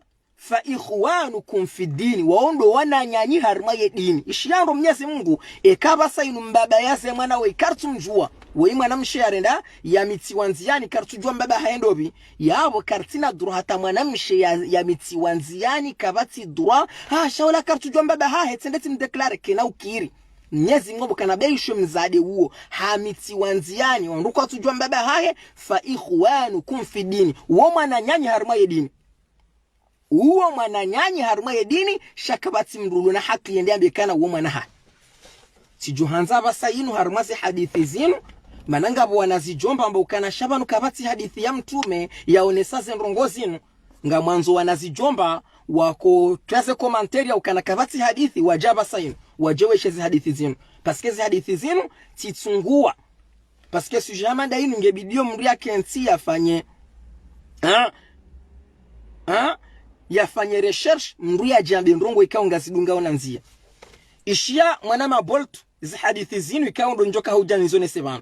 فإخوانكم في الدين, wao ndo wananyanyu harimwa ye dini. Ishiya ndo Mnyezi Mungu, eka pvasa inu mbaba yaze mwana we karitsumdjua, woyi mwanamshe yarenda, yamitsiwa ndziani, karitsudjua mbaba hahe ndopvi, yapvo karitsina droit hata mwanamshe ya, yamitsiwa ndziani, kapvatsi droit, ha, sha ola karitsudjua mbaba hahe, tsende tsimdéclaré, kena ukiri. Mnyezi Mungu pvo kana beisho mdzadze uwo, hamitsiwa ndziani, wandru kwatsudjua mbaba hahe, فإخوانكم في الدين. Wo mwananyanyu harimwa ye dini. Uwo mwananyanyu harimwa ye dini, sha kapvatsi mndru ulo na haki yende yambe kana uwo mwana hahe. Tsidjo handza pvasa inu harimwa ze hadisi zinu, mana ngapvo wanazidjomba amba ukana sha pvanu kapvatsi hadisi ya mtrume yaonesa ze ndrongo zinu. Ngamwandzo wanazidjomba wako twaze commentaire ya ukana kapvatsi hadisi, wadje pvasa inu, wadje weshe ze hadisi zinu. Parce que ze hadisi zinu, tsitsunguwa. Parce que sujet hama nda inu nge bidi yo mndru yakentsi yafanye. Ha? Ha? Yafanye recherche, mndru yadje yambe ndrongo ikao ngazidungao na ndzia. Ishiya mwana mabolt, ze hadisi zinu ikao ndo ndjoka hudja nizonese pvanu.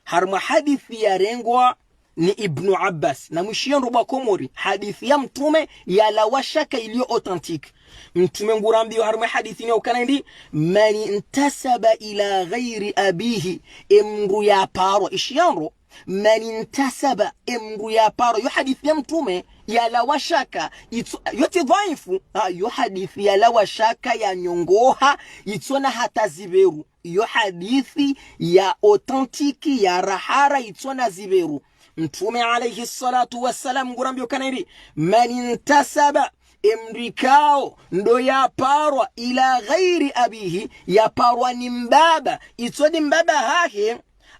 Harimwa hadisi yarengwa ni Ibnu Abbas. Na mwishiyo ndo bo wa Komori, hadisi ya mtrume yalawa shaka iliyo authentique. Mtrume ngurambiyo harimwa hadisi ni ukana ndi, من انتسب إلى غير أبيه, emndru yaparwa. Ishiya ndo, من انتسب, emndru yaparwa. Yo hadisi ya mtrume yalawa shaka, itso, yo tsi dhaifu, ha, yo hadisi yalawa shaka yanyongoha, itsona hata zipveru. Yo hadisi ya authentique, ya rahara, itsona zipveru. Mtrume alayhi salatu wassalam ngurambiyo kana ndi, من انتسب, emndru ikao ndo yaparwa, إلى غير أبيه, yaparwa ni mbaba, itso ndi mbaba hahe,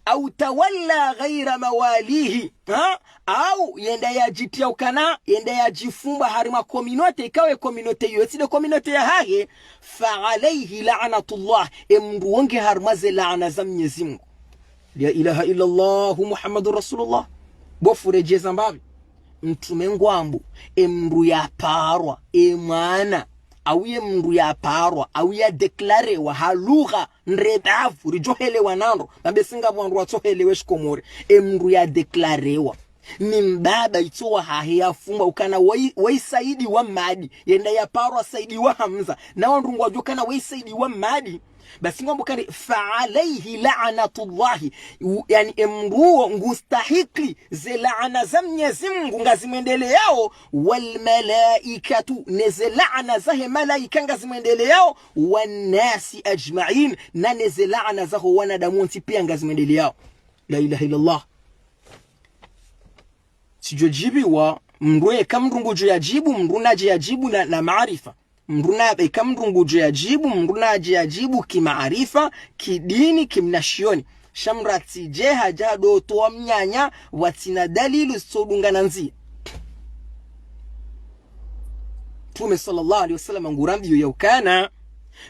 أو تولى غير مواليه, ha? Au yenda yadjitriya ukana, yenda yadjifumba harimwa communauté, ikao ye communauté yo tsi nde communauté yahahe, فعليه لعنة الله, emndru wo nge harimwa ze laana za Mnyezi Mungu. لا إله إلا الله محمد رسول الله. Bo fundi redjeza mbapvi. Mtrume ngwambo, emndru yaparwa, emwana, au ye mndru yaparwa, au yadéclaréwa, ha lugha, ndrebavu, ridjohelewa na ndro, na besi ngapvo wandru watsohelewa shikomori, emndru yadéclaréwa ni mbaba itso wahahe yafumba ukana woyi, woyi Saidi wa Madi, yenda yaparwa Saidi wa Hamza, na wandru ngwadjo kana woyi Saidi wa Madi, basi ngwambo kani, فعليه لعنة الله. U-, yani, emndru wo ngustahiki ze laana za Mnyezi Mungu ngazimwendeleyao, والملائكة, ne ze laana zahe malaika ngazimwendeleyao, والناس أجمعين, na ne ze laana zaho wanadamu wontsi piya ngazimwendeleyao. لا إله إلا الله. Tsidjo djibiwa, mndru eka mndru ngudjo yadjibu, mndru nadje yadjibu na, na maarifa. Mndru na, eka mndru ngudjo yadjibu, mndru nadje yadjibu ki maarifa, ki dini, ki mnashioni. Sha mndru atsidje hadja ndo towa mnyanya, watsina dalilu zitsodunga na ndzia. Mtrume swallallahu alayhi wasallam ngurambiyo yaukana: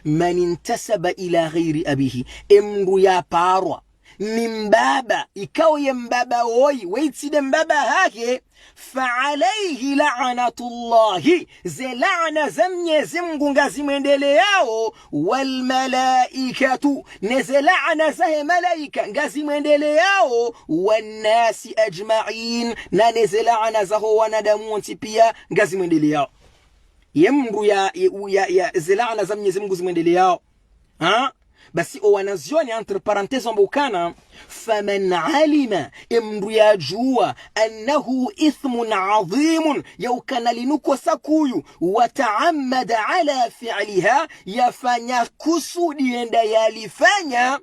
من انتسب إلى غير أبيه, emndru yaparwa ni mbaba, ikao ye mbaba woyi, weyi tsi nde mbaba hahe, فعليه لعنة الله, ze laana za Mnyezi Mngu ngazimwendeleyao, والملائكة, ne ze laana zahe malaika ngazimwendeleyao, والناس أجمعين, na ne ze laana zaho wanadamu wontsi piya ngazimwendeleyao. Ye mndru ya, ya, ya, ya ze laana za Mnyezi Mngu zimwendeleyao. Ha? Basi owanazioni, entre parenthèses, wamba ukana: فمن علم, emndru yadjuwa, أنه إثم عظيم, yaukana linu kosa kuyu, وتعمد على فعلها, yafanya kusudi yenda yalifanya,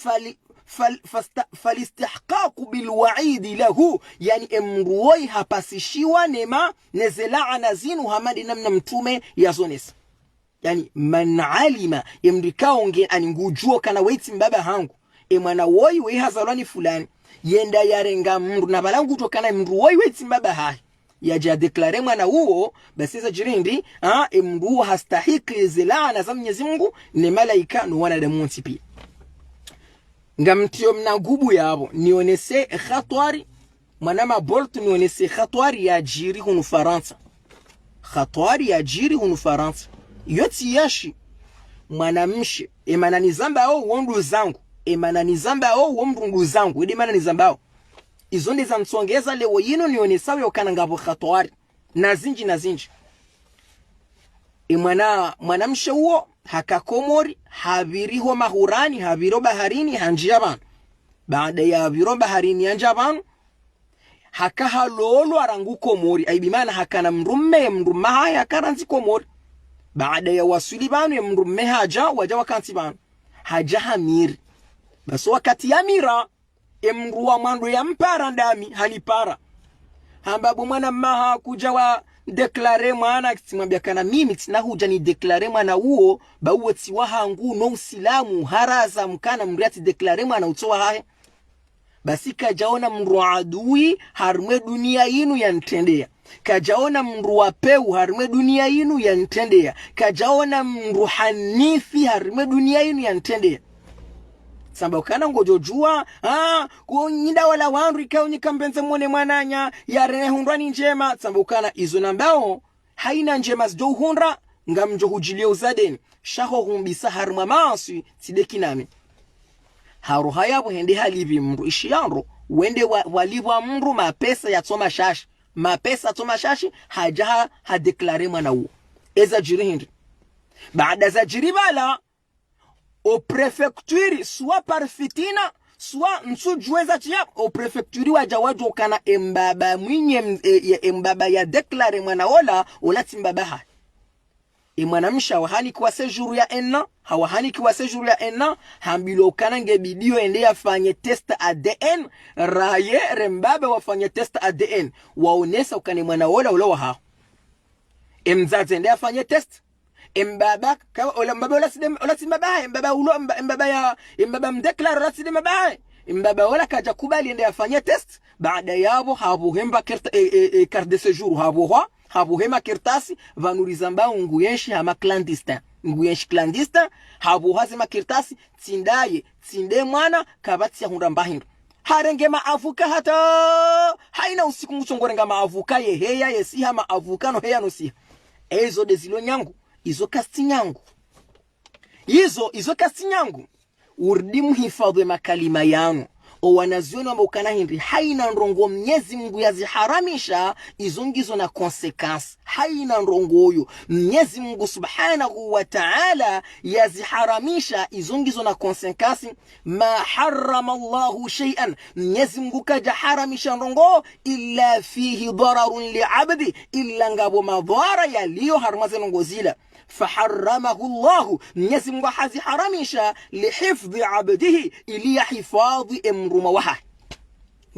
فل-, فل-, فاست-, فالاستحقاق بالوعيد له, yaani emndru woyi hapasishiwa nema, ne ze laana zinu hama nde namna Mtrume yazonesa. Yaani, من علم, emndru ikao nge ani ngudjuo ukana weyi tsi mbaba hangu, emwana woyi weyi hazalwa ni fulani, yenda yarenga mndru, na pvala ngudjuo ukana emndru woyi weyi tsi mbaba hahe, yadja déclarer mwana uwo, basi zadjiri hindri, ha, emndru uwo hastahiki ze laana za Mnyezi Mngu, ne malaika, no wanadamu wontsi piya. Ngamtiyo mna gubu yapvo, nionese khatwari, mwana Mabolt, nionese khatwari yadjiri hunu Farantsa. Khatwari yadjiri hunu Farantsa. Yo tsi yashi, mwanamshe, emana nizambao wo nduzangu, emana nizambao wo mndru nduzangu, ede mana nizambao. Izo nde zantsongeza leo yinu nionesao yaukana ngapvo khatwari. Na zindji, na zindji. Emwana, mwanamshe uwo, haka Komori, hapviri ho mahurani, hapviri ho baharini, handjiya pvanu. Baada yapviri ho baharini yandjiya pvanu, haka halolwa rangu Komori, ayi bimaana hakana mndru mme, mndru mme hahe haka randzi Komori. Baada yawaswili pvanu, emndru mme hadja, wadja wakantsi pvanu. Hadja hamiri. Basi wakati yamira, emndru wa mwando yampara ndami, hanipara. Hamba: bo mwana mma, ha kudja wa déclarer mwana? Tsimwambia ukana mimi tsina hudja ni déclarer mwana uwo, ba uwo tsi wahangu, no Usilamu uharaza mkana mndru yatsi déclarer mwana utso wahahe. Basi kadjaona mndru adui harimwa edunia inu yantrendeya. Kadjaona mndru wa pewu harimwa edunia inu yantrendeya. Kadjaona mndru hanifi harimwa edunia inu yantrendeya. Tsamba ukana ngodjo djuwa, ah, ko nyi nda wala wandru ikao nyi kamwendze mwone mwananya, yarene hundrwa ni ndjema. Tsamba ukana izo nambao, haina ndjema zidjo uhundra, ngamdjo hudjiliya uzadeni. Sha ho humbisa harimwa maaswi, tsi nde kinami. Haroha yapvo hende halipvi mndru, ishi yandro, wende wa, walipvwa mndru mapesa yatso mashashi. Mapesa yatso mashashi, hadja ha, ha déclarer mwana uwo. Eza djiri hindri? Baada zadjiri pvala, o préfecture, soit par fitina, soit ntsudjuwa eza tiya, o préfecture wadja wadjuwa ukana embaba mwinyi em-, e, e, embaba ya déclarer mwana ola, ola tsi mbaba hahe. Emwanamshe hawahanikiwa séjour ya un an, hawahanikiwa séjour ya un an, hambilwa ukana nge bidiyo ende yafanye test A D N, raye, re mbaba wafanye test A D N, waonesa ukana emwana ola, ola wahaho. Emdzadze ende yafanye test. Embaba, ka, ola mbaba ola tsi nde, ola tsi mbaba hahe, embaba ulo, emba-, embaba ya, embaba mdéclarer ola tsi nde mbaba hahe. Embaba ola kadja kubali ende yafanye test. Baada yapvo, hapvohe mba kerta-, e, e, e, carte de séjour, hapvohwa, hapvohe makartasi, pvanu rizambao nguyenshi hama clandestin. Nguyenshi clandestin, hapvohwa ze makartasi, tsi ndaye, tsi nde mwana, kapvatsi yahundra mba hindru. Harenge maavocat hata, haina usiku ngutsongorenga maavocat yeheya, yesiha, maavocat noheya nosiha. Ezo nde zilo nyangu, izo kazitsi nyangu. Izo, izo kazitsi nyangu. Uridi muhifadhwi makalima yanu. Owanazioni wamba ukana hindri, haina ndrongo Mnyezi Mngu yaziharamisha, izo ngizo na conséquence. Haina ndrongo oyo Mnyezi Mngu Subhanahu wa Ta'ala yaziharamisha, izo ngizo na conséquence. ما حرم الله شيئا, Mnyezi Mngu kadjaharamisha ndrongo, إلا فيه ضرر لعبد, ila ngapvo madhwara yaliyo harumwa ze ndrongo zila. فحرمه الله, Mnyezi Mngu haziharamisha, لحفظ عبده, ili yahifadhwi emrumwa wahahe.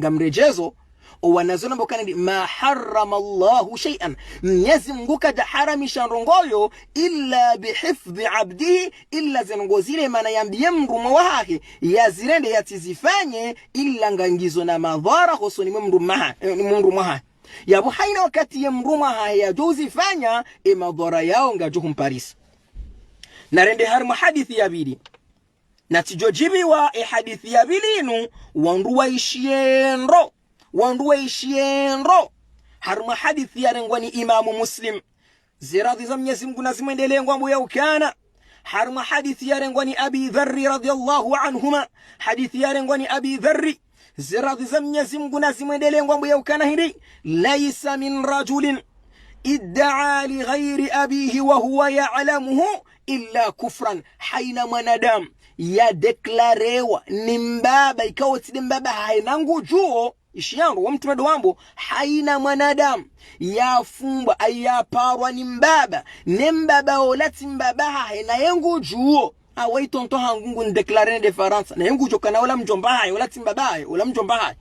Ngamredjezo, owanazioni wamba ukana ndi, ما حرم الله شيئا, Mnyezi Mngu kadjaharamisha ndrongo yo, إلا بحفظ عبده, ila ze ndrongo zile mana yambiye mrumwa wahahe yazirende yatsizifanye, ila ngangizo na madhwara hosoni mwe mrumwa ha-, eh, mwe mrumwa hahe. Yapvo haina wakati ye mdru mwahahe yadjo uzifanya, e madhwara yao ngadjo humparisa. Narende harimwa hadisi ya pvili. Na tsidjo djibiwa e hadisi ya pvili inu, wandru waishiye ndro. Wandru waishiye ndro. Harimwa hadisi yarengwa ni Imamu Muslim. Ziradhi za Mnyezi Mngu nazimwendelee ngwambo ya ukana. Harimwa hadisi yarengwa ni Abi Dharri radhiyallahu anhuma. Hadisi yarengwa ni Abi Dharri. Ziradhi za Mnyezi Mngu nazimwendelee ngwambo ya ukana hindri. ليس من رجل ادعى لغير أبيه وهو يعلمه إلا كفرا. Haina mwanadamu yadeklarewa ni mbaba, ikao tsi nde mbaba hahe na ngudjuo. Ishiya ndro, wo mtrume ndo wambo, haina mwanadamu yafumbwa, ai yaparwa ni mbaba, ne mbaba ola tsi mbaba hahe, naye ngudjuo. Awe i tonton hangu ngundeklare nde Farantsa, naye ngudjo kana ola mdjomba hahe, ola tsi mbaba hahe, ola mdjomba hahe.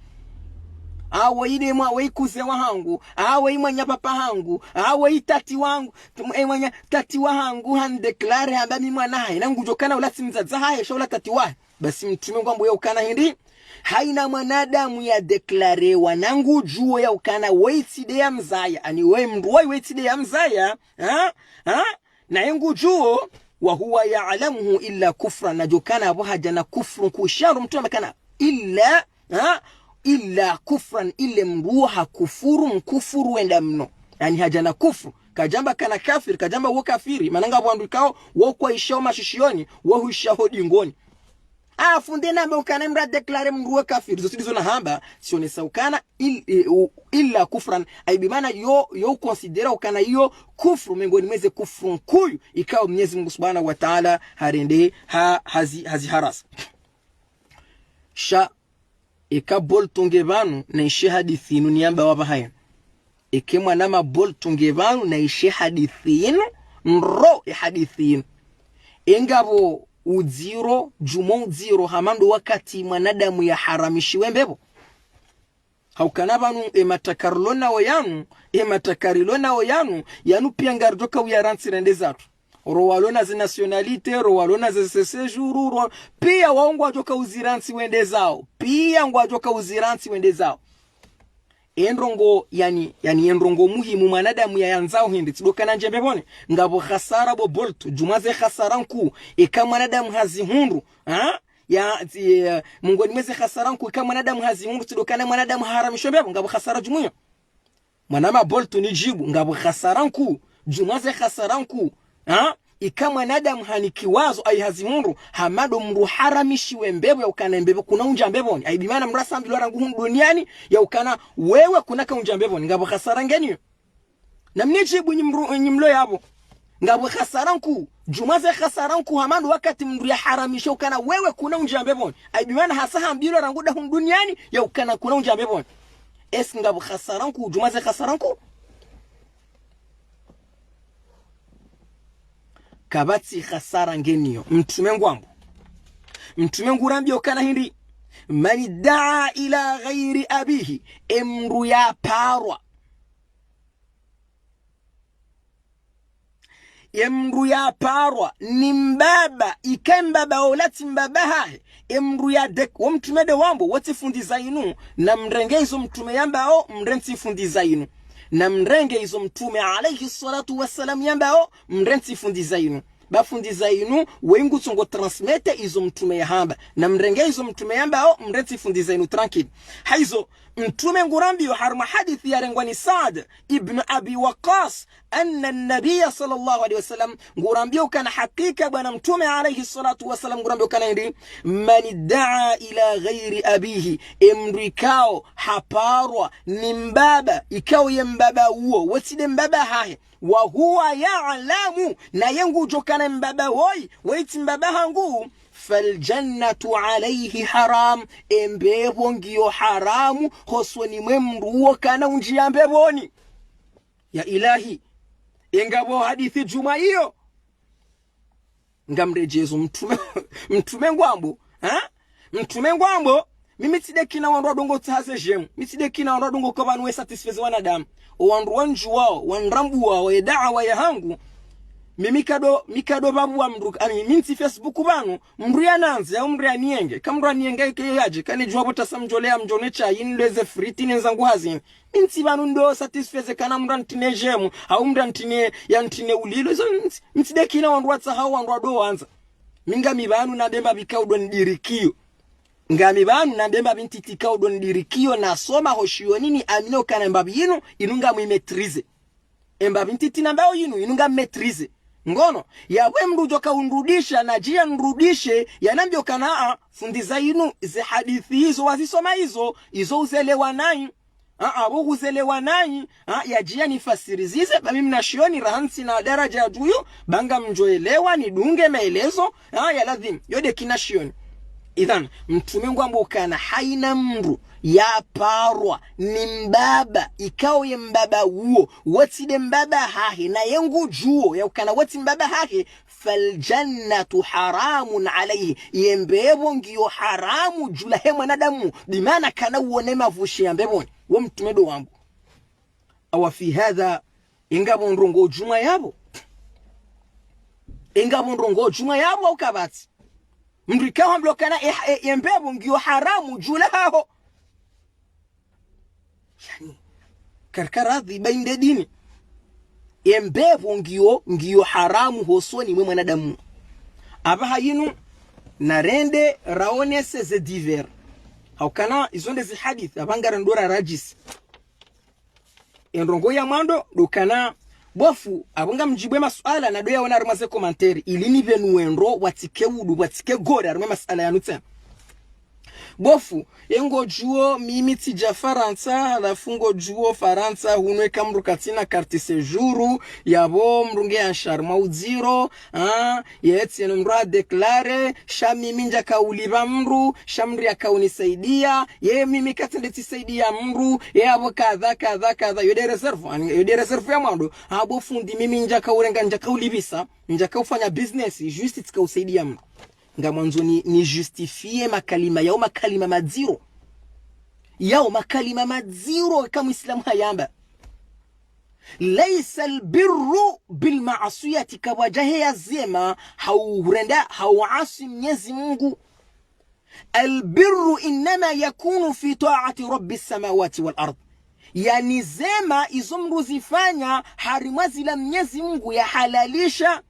Awe i demwa, awe i cousin wahangu, awe i mwananya papa hangu, awe i tati wangu, tum-, e mwanya tati wahangu handeklare hamba mi mwana hahe, na ngudjo kana ola tsi mdzadze hahe, sha ola tati wahe. Basi mtrume ngwambo ya ukana hindri, haina mwanadamu yadeklarewa na ngudjuo ya ukana woyi tsi nde yamzaya, ani woyi mdru woyi woyi tsi nde yamzaya, ha? Ha? Naye ngudjuo, وهو يعلمه إلا كفرا, nadjo kana apvo hadja na kufru nkuu. Ishiya ndro mtrume kana, illa, ha? إلا كفرا, ile mdru hakufuru, mkufuru wenda mno. Ani hadja na kufru. Kadjamba kana kafiri, kadjamba wo kafiri, mana ngapvo wandru ikao, wo kwaishao mashishiyoni, wo huishao dingoni. Afu nde namba ukana mdru adeklare mdru we kafiri, zo tsi ndizo nahamba, tsionesa ukana il-, i-, u-, illa kufran, ai bimana yo, yo ukonsidera ukana iyo kufru, mengoni mweze kufru nkuu, ikao Mnyezi Mngu Subhanahu wa Ta'ala harende ha, hazi, haziharasa. Sha, eka Bolto nge pvanu, naishe hadisi inu niyamba wapva hayina. Eke mwanama Bolto nge pvanu, naishe hadisi inu, ndro e hadisi inu. Engapvo udziro, djumwa udziro, hama ndo wakati mwanadamu yaharamishiwe mbepvo. Haukana pvanu, e mataka rilo nawo yanu, e mataka rilo nawo yanu, yanu piya ngaridjo ka uyarantsi rende zatru. Ro walo na ze nationalité, ro walo na ze, ze séjour, ro, piya wao ngwadjo ka uzirantsi wende zawo. Piya ngwadjo ka uzirantsi wende zawo. E ndrongo, yani, yani e ndrongo muhimu mwanadamu yayandzao hindri, tsi ndo kana ndje mbepvoni. Ngapvo hasara bo Bolto, djumwa ze hasara nkuu, eka mwanadamu hazihundru, ha? Ya, tsi, eh, mengoni mweze hasara nkuu, eka mwanadamu hazihundru, tsi ndo kana mwanadamu haharamishwe mbepvo, ngapvo hasara djumwa iyo. Mwanama Bolto nidjibu, ngapvo hasara nkuu, djumwa ze hasara nkuu, ha? Ika mwanadamu hanikiwa zo ai hazihundru, hama ndo mdru haramishiwe mbepvo ya ukana mbepvo kuna undja mbepvoni. Ai bimana mdru hasambilwa rangu hunu duniani ya ukana wewe kuna ka undja mbepvoni. Ngapvo hasara ngeni iyo. Na mnidjibu nyi mdru, nyi mlo yapvo. Ngapvo hasara nkuu, djumwa ze hasara nkuu hama ndo wakati mdru yaharamishiwa ukana wewe kuna undja mbepvoni. Ai bimana hasa hambilwa rangu da hunu duniani ya ukana kuna undja mbepvoni. Est-ce que ngapvo hasara nkuu, djumwa ze hasara nkuu? Kapvatsi hasara ngeni iyo. Mtrume ngwambo. Mtrume ngurambiyo ukana hindri, من ادعى إلى غير أبيه, e mdru yaparwa. E mdru yaparwa ni mbaba, ika e mbaba ola tsi mbaba hahe. E mdru yadek-, wo mtrume nde wambo, wo tsi fundi zainu, na mrenge izo mtrume yambao, mrentsi fundi zainu. Na mrenge izo mtrume alayhi salatu wassalam yambao, mrentsi fundi zainu. Ba fundi zainu, we ngutsongo transmettre izo mtrume yahamba. Na mrenge izo mtrume yambao, mrentsi fundi zainu tranquille. Haizo, mtrume ngurambiyo harimwa hadisi yarengwa ni Saad ibn Abi Waqqas, أن النبي صلى الله عليه وسلم, ngurambiyo ukana hakika bwana mtrume alayhi salatu wassalam, ngurambiyo ukana hindri, من ادعى إلى غير أبيه, e mdru ikao haparwa ni mbaba, ikao ye mbaba uwo, wo tsi nde mbaba hahe, وهو يعلم, naye ngudjo kana mbaba woyi, woyi tsi mbaba hangu, فالجنة عليه حرام, e mbepvo ngiyo haramu, hosoni mwe mdru uwo kana undjiya mbepvoni. Ya ilahi, engapvo hadisi djumwa iyo. Ngamredjezo mtrume, mtrume ngwambo, ha? Mtrume ngwambo, mimi tsi nde kina wandru wadongo tsaha ze j'aime. Mi tsi nde kina wandru wadongo ka pvanu we satisfaire wanadamu. O wandru wandjuwao, wandrambuwao, ye daawa yahangu. Mi mi kado, mi kado babu wa mdru, ani, mi ntsi Facebook pvanu, mdru yanandze, au mdru yaniyenge, ka mdru yaniyenge ke yadje, kanidjuwa pvo tasa mdjolea mdjone shayi, nilweze friti, nenzangu hazini. Mi ntsi pvanu ndo satisfeze kana mdru yantrine j'aime, au mdru yantrine, yantrine ulilo, izo ntsi, ntsi de kina wandru watsahao wandru wado wandza. Mi ngami pvanu nambe mbapvi ikao ndo nidirikiyo. Ngami pvanu nambe mbapvi ntiti ikao ndo nidirikiyo, nasoma ho shiyoni niamini ukana mbapvi inu, inu ngami maîtrisé. Embapvi ntiti nambao inu, inu ngami maîtrisé. Ngono, yapvo mdru udjo ka unrudisha, nadjiya nrudishe, yanambio kana, a, fundi za inu, ze hadisi izo wazisoma izo, izo uzelewa nayi. A, a, pvo uzelewa nayi, a, yadjiya nifasiri zize, ba mi mna shiyoni raha ntsina daraja ya dju yo, ba ngamdjoelewa, nidunge maelezo, a, ya ladhimu, yo de kina shiyoni. Idhan, mtrume ngwambo ukana haina mdru yaparwa ni mbaba, ikao ye mbaba uwo, wo tsi de mbaba hahe, naye ngudjuo, ya ukana wo tsi mbaba hahe, فالجنة حرام عليه, ye mbepvo ngiyo haramu djuu lahe mwanadamu, bimaana kana uone mapvushi ya mbepvoni, wo mtrume ndo wambo. أوفي هذا, ingapvo ndrongoo djumwa yapvo? Ingapvo ndrongoo djumwa yapvo au kapvatsi? Mdru ikao hambilwa kana e, e, ye mbepvo ngiyo haramu djuu lahaho. Yani, karika radhi ba inde dini. Ye mbepvo ngiyo, ngiyo haramu hosoni mwe mwanadamu. Apvaha inu, narende raonese ze divers. Haukana, izo nde zi hadisi, apvaha ngarendo raradjisi. Endrongoo ya mwando, ndo ukana, bo fundi, apvo ngamdjibu ye masuala, nado yaona harumwa ze commentaire, ili nipve nuwe ndro, watsike udu, watsike gore, harumwa ye masuala yanu tsena. Bo fundi, ye ngodjuo, mimi tsidja Farantsa, halafu ngodjuo Farantsa, hunu eka mdru katsina carte séjour, yapvo mdru nge yanshi harumwa udziro, a, ye tsena mdru adéclaré, sha mimi ndjaka ulipva mdru, sha mdru yaka unisaidia, ye mimi katsende tsisaidia mdru, ye apvo kadha, kadha, kadha, yo de réserve, ani, yo de réserve ya mwando, a bo fundi mimi ndjaka urenga, ndjaka ulipvisa, ndjaka ufanya business, juste tsika usaidia mdru. Ngamwandzo ni, ni justifié makalima, yao makalima madziro. Yao makalima madziro eka muislamu hayamba. ليس البر بالمعصية, kapvwadja heya zema, hau hurenda, hau asi Mnyezi Mungu. البر إنما يكون في طاعة رب السماوات والأرض. Yani zema izo mdru zifanya harimwa zila Mnyezi Mungu yahalalisha.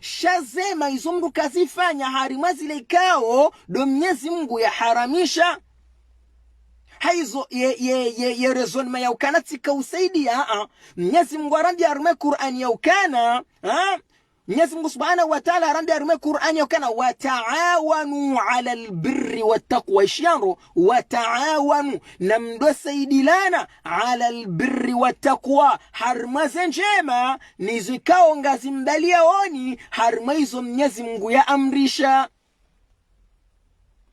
Sha zema izo mdru kazifanya harimwa zila ikao ndo Mnyezi Mungu yaharamisha. Haizo ye, ye, ye, ye raisonnement ya ukana tsika usaidia, a, a. Mnyezi Mungu harambia harimwa Kur'ani ya ukana, a, Mnyezi Mungu Subhanahu wa Ta'ala harambia harimwa Kur'ani ya ukana, وتعاونوا على البر والتقوى. Ishiya ndro, وتعاونوا, na mdo saidilana, على البر والتقوى, harimwa ze ndjema, nizo ikao ngazimbaliyaoni, harimwa izo Mnyezi Mungu yaamrisha.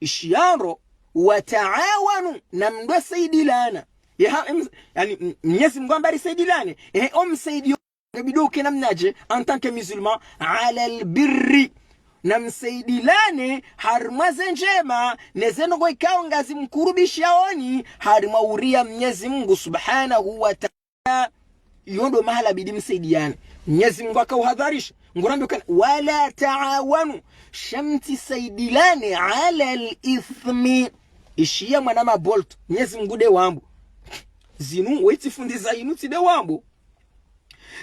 Ishiya ndro, وتعاونوا, na mdo saidilana. Yeha, em, yani, m-, Mnyezi Mungu hamba risaidilane. Ehe, o msaidio nge bidi uke namnadje, en tant que musulman, على البر. Na msaidilane harimwa ze ndjema, ne ze ndrongoo ikao ngazimkurubishaoni harimwa uria Mnyezi Mungu Subhanahu wa Ta'ala. Iyo ndo mahala bidi msaidiane. Mnyezi Mungu haka uhadharisha. Ngurambio ukana, ولا تعاونوا. Sha mtsisaidilane على الإثم. Ishiya mwana mabolt. Mnyezi Mungu de wambo. Zinu, we tsi fundi za inu tsi de wambo.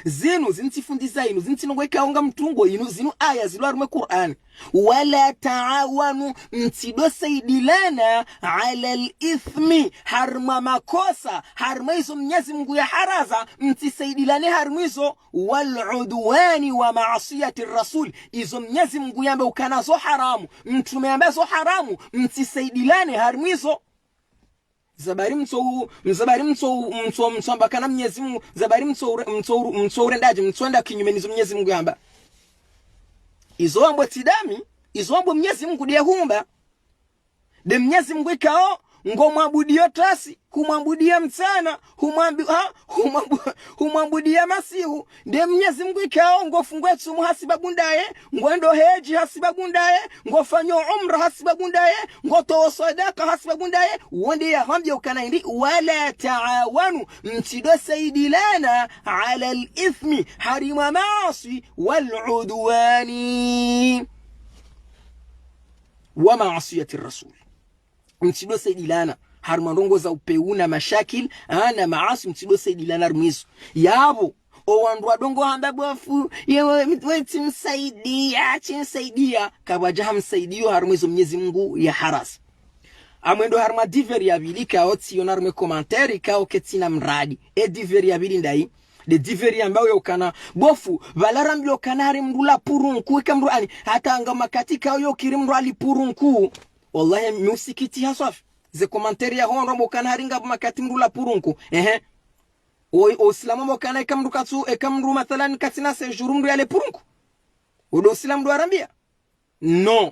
Zinu, zinu tsi fundi za inu, zinu tsi ndrongoo ikao ngamtungo inu, zinu aya zilo harimwa Kur'ani. ولا تعاونوا, mtsido saidilana على الإثم, harimwa makosa, harimwa izo Mnyezi Mungu yaharaza, mtsisaidilane harimwa izo, والعدوان ومعصية الرسول, izo Mnyezi Mungu yamba ukana zo haramu, mtrume yamba zo haramu, mtsisaidilane harimwa izo. Zabari mtso, zabari mtso, mtso, mtso amba kana Mnyezi Mungu, zabari mtso ure-, mtso ure-, mtso urendadje, mtso enda kinyume nizo Mnyezi Mungu yamba. Izo wambo tsi dami, izo wambo Mnyezi Mungu de humba. De Mnyezi Mungu ikao, Ngomwabudio tasi, humwabudia mtsana, humwambi-, ha? Humwabu-, humwabudia masihu. Nde Mnyezi Mngu ikao ngofungo etsumu hasibabu ndaye, ngwendo hedji hasibabu ndaye, ngofanyo umra hasibabu ndaye, ngotowo swadaka hasibabu ndaye, wo nde yahwambia ukana hindri, ولا تعاونوا, mtsido saidilana, على الإثم, harimwa maaswi, والعدوان, ومعصية الرسول. Mtsido saidilana harimwa ndrongo za upvewu na mashakil, ah, na maaswi, mtsido saidilana harimwa izo. Yapvo, owandru wadongo hamba bofu, ye we, we tsimsaidia, tsimsaidia. Kapvadja hamsaidio harimwa izo Mnyezi Mngu yaharasa. Amwendo harimwa divers ya pvili ikao tsiona harimwa commentaire ikao ketsina mradi. E divers ya pvili ndayi? Nde divers yambao yaukana, bofu, pvala rambilwa ukana hari mndru la purunku, ika mndru ani, hata nga makati ikao yokiri mndru ali purunku. Wallahi, mi usikitiha swafi. Ze commentaire ya hondro mbo ukana hari nga makati mndru la purunku. Ehe. O, o Usilamu mbo ukana eka mndru katsu, eka mndru mathalan katsina séjour mndru yale purunku. Odo Usilamu ndo warambia? Non.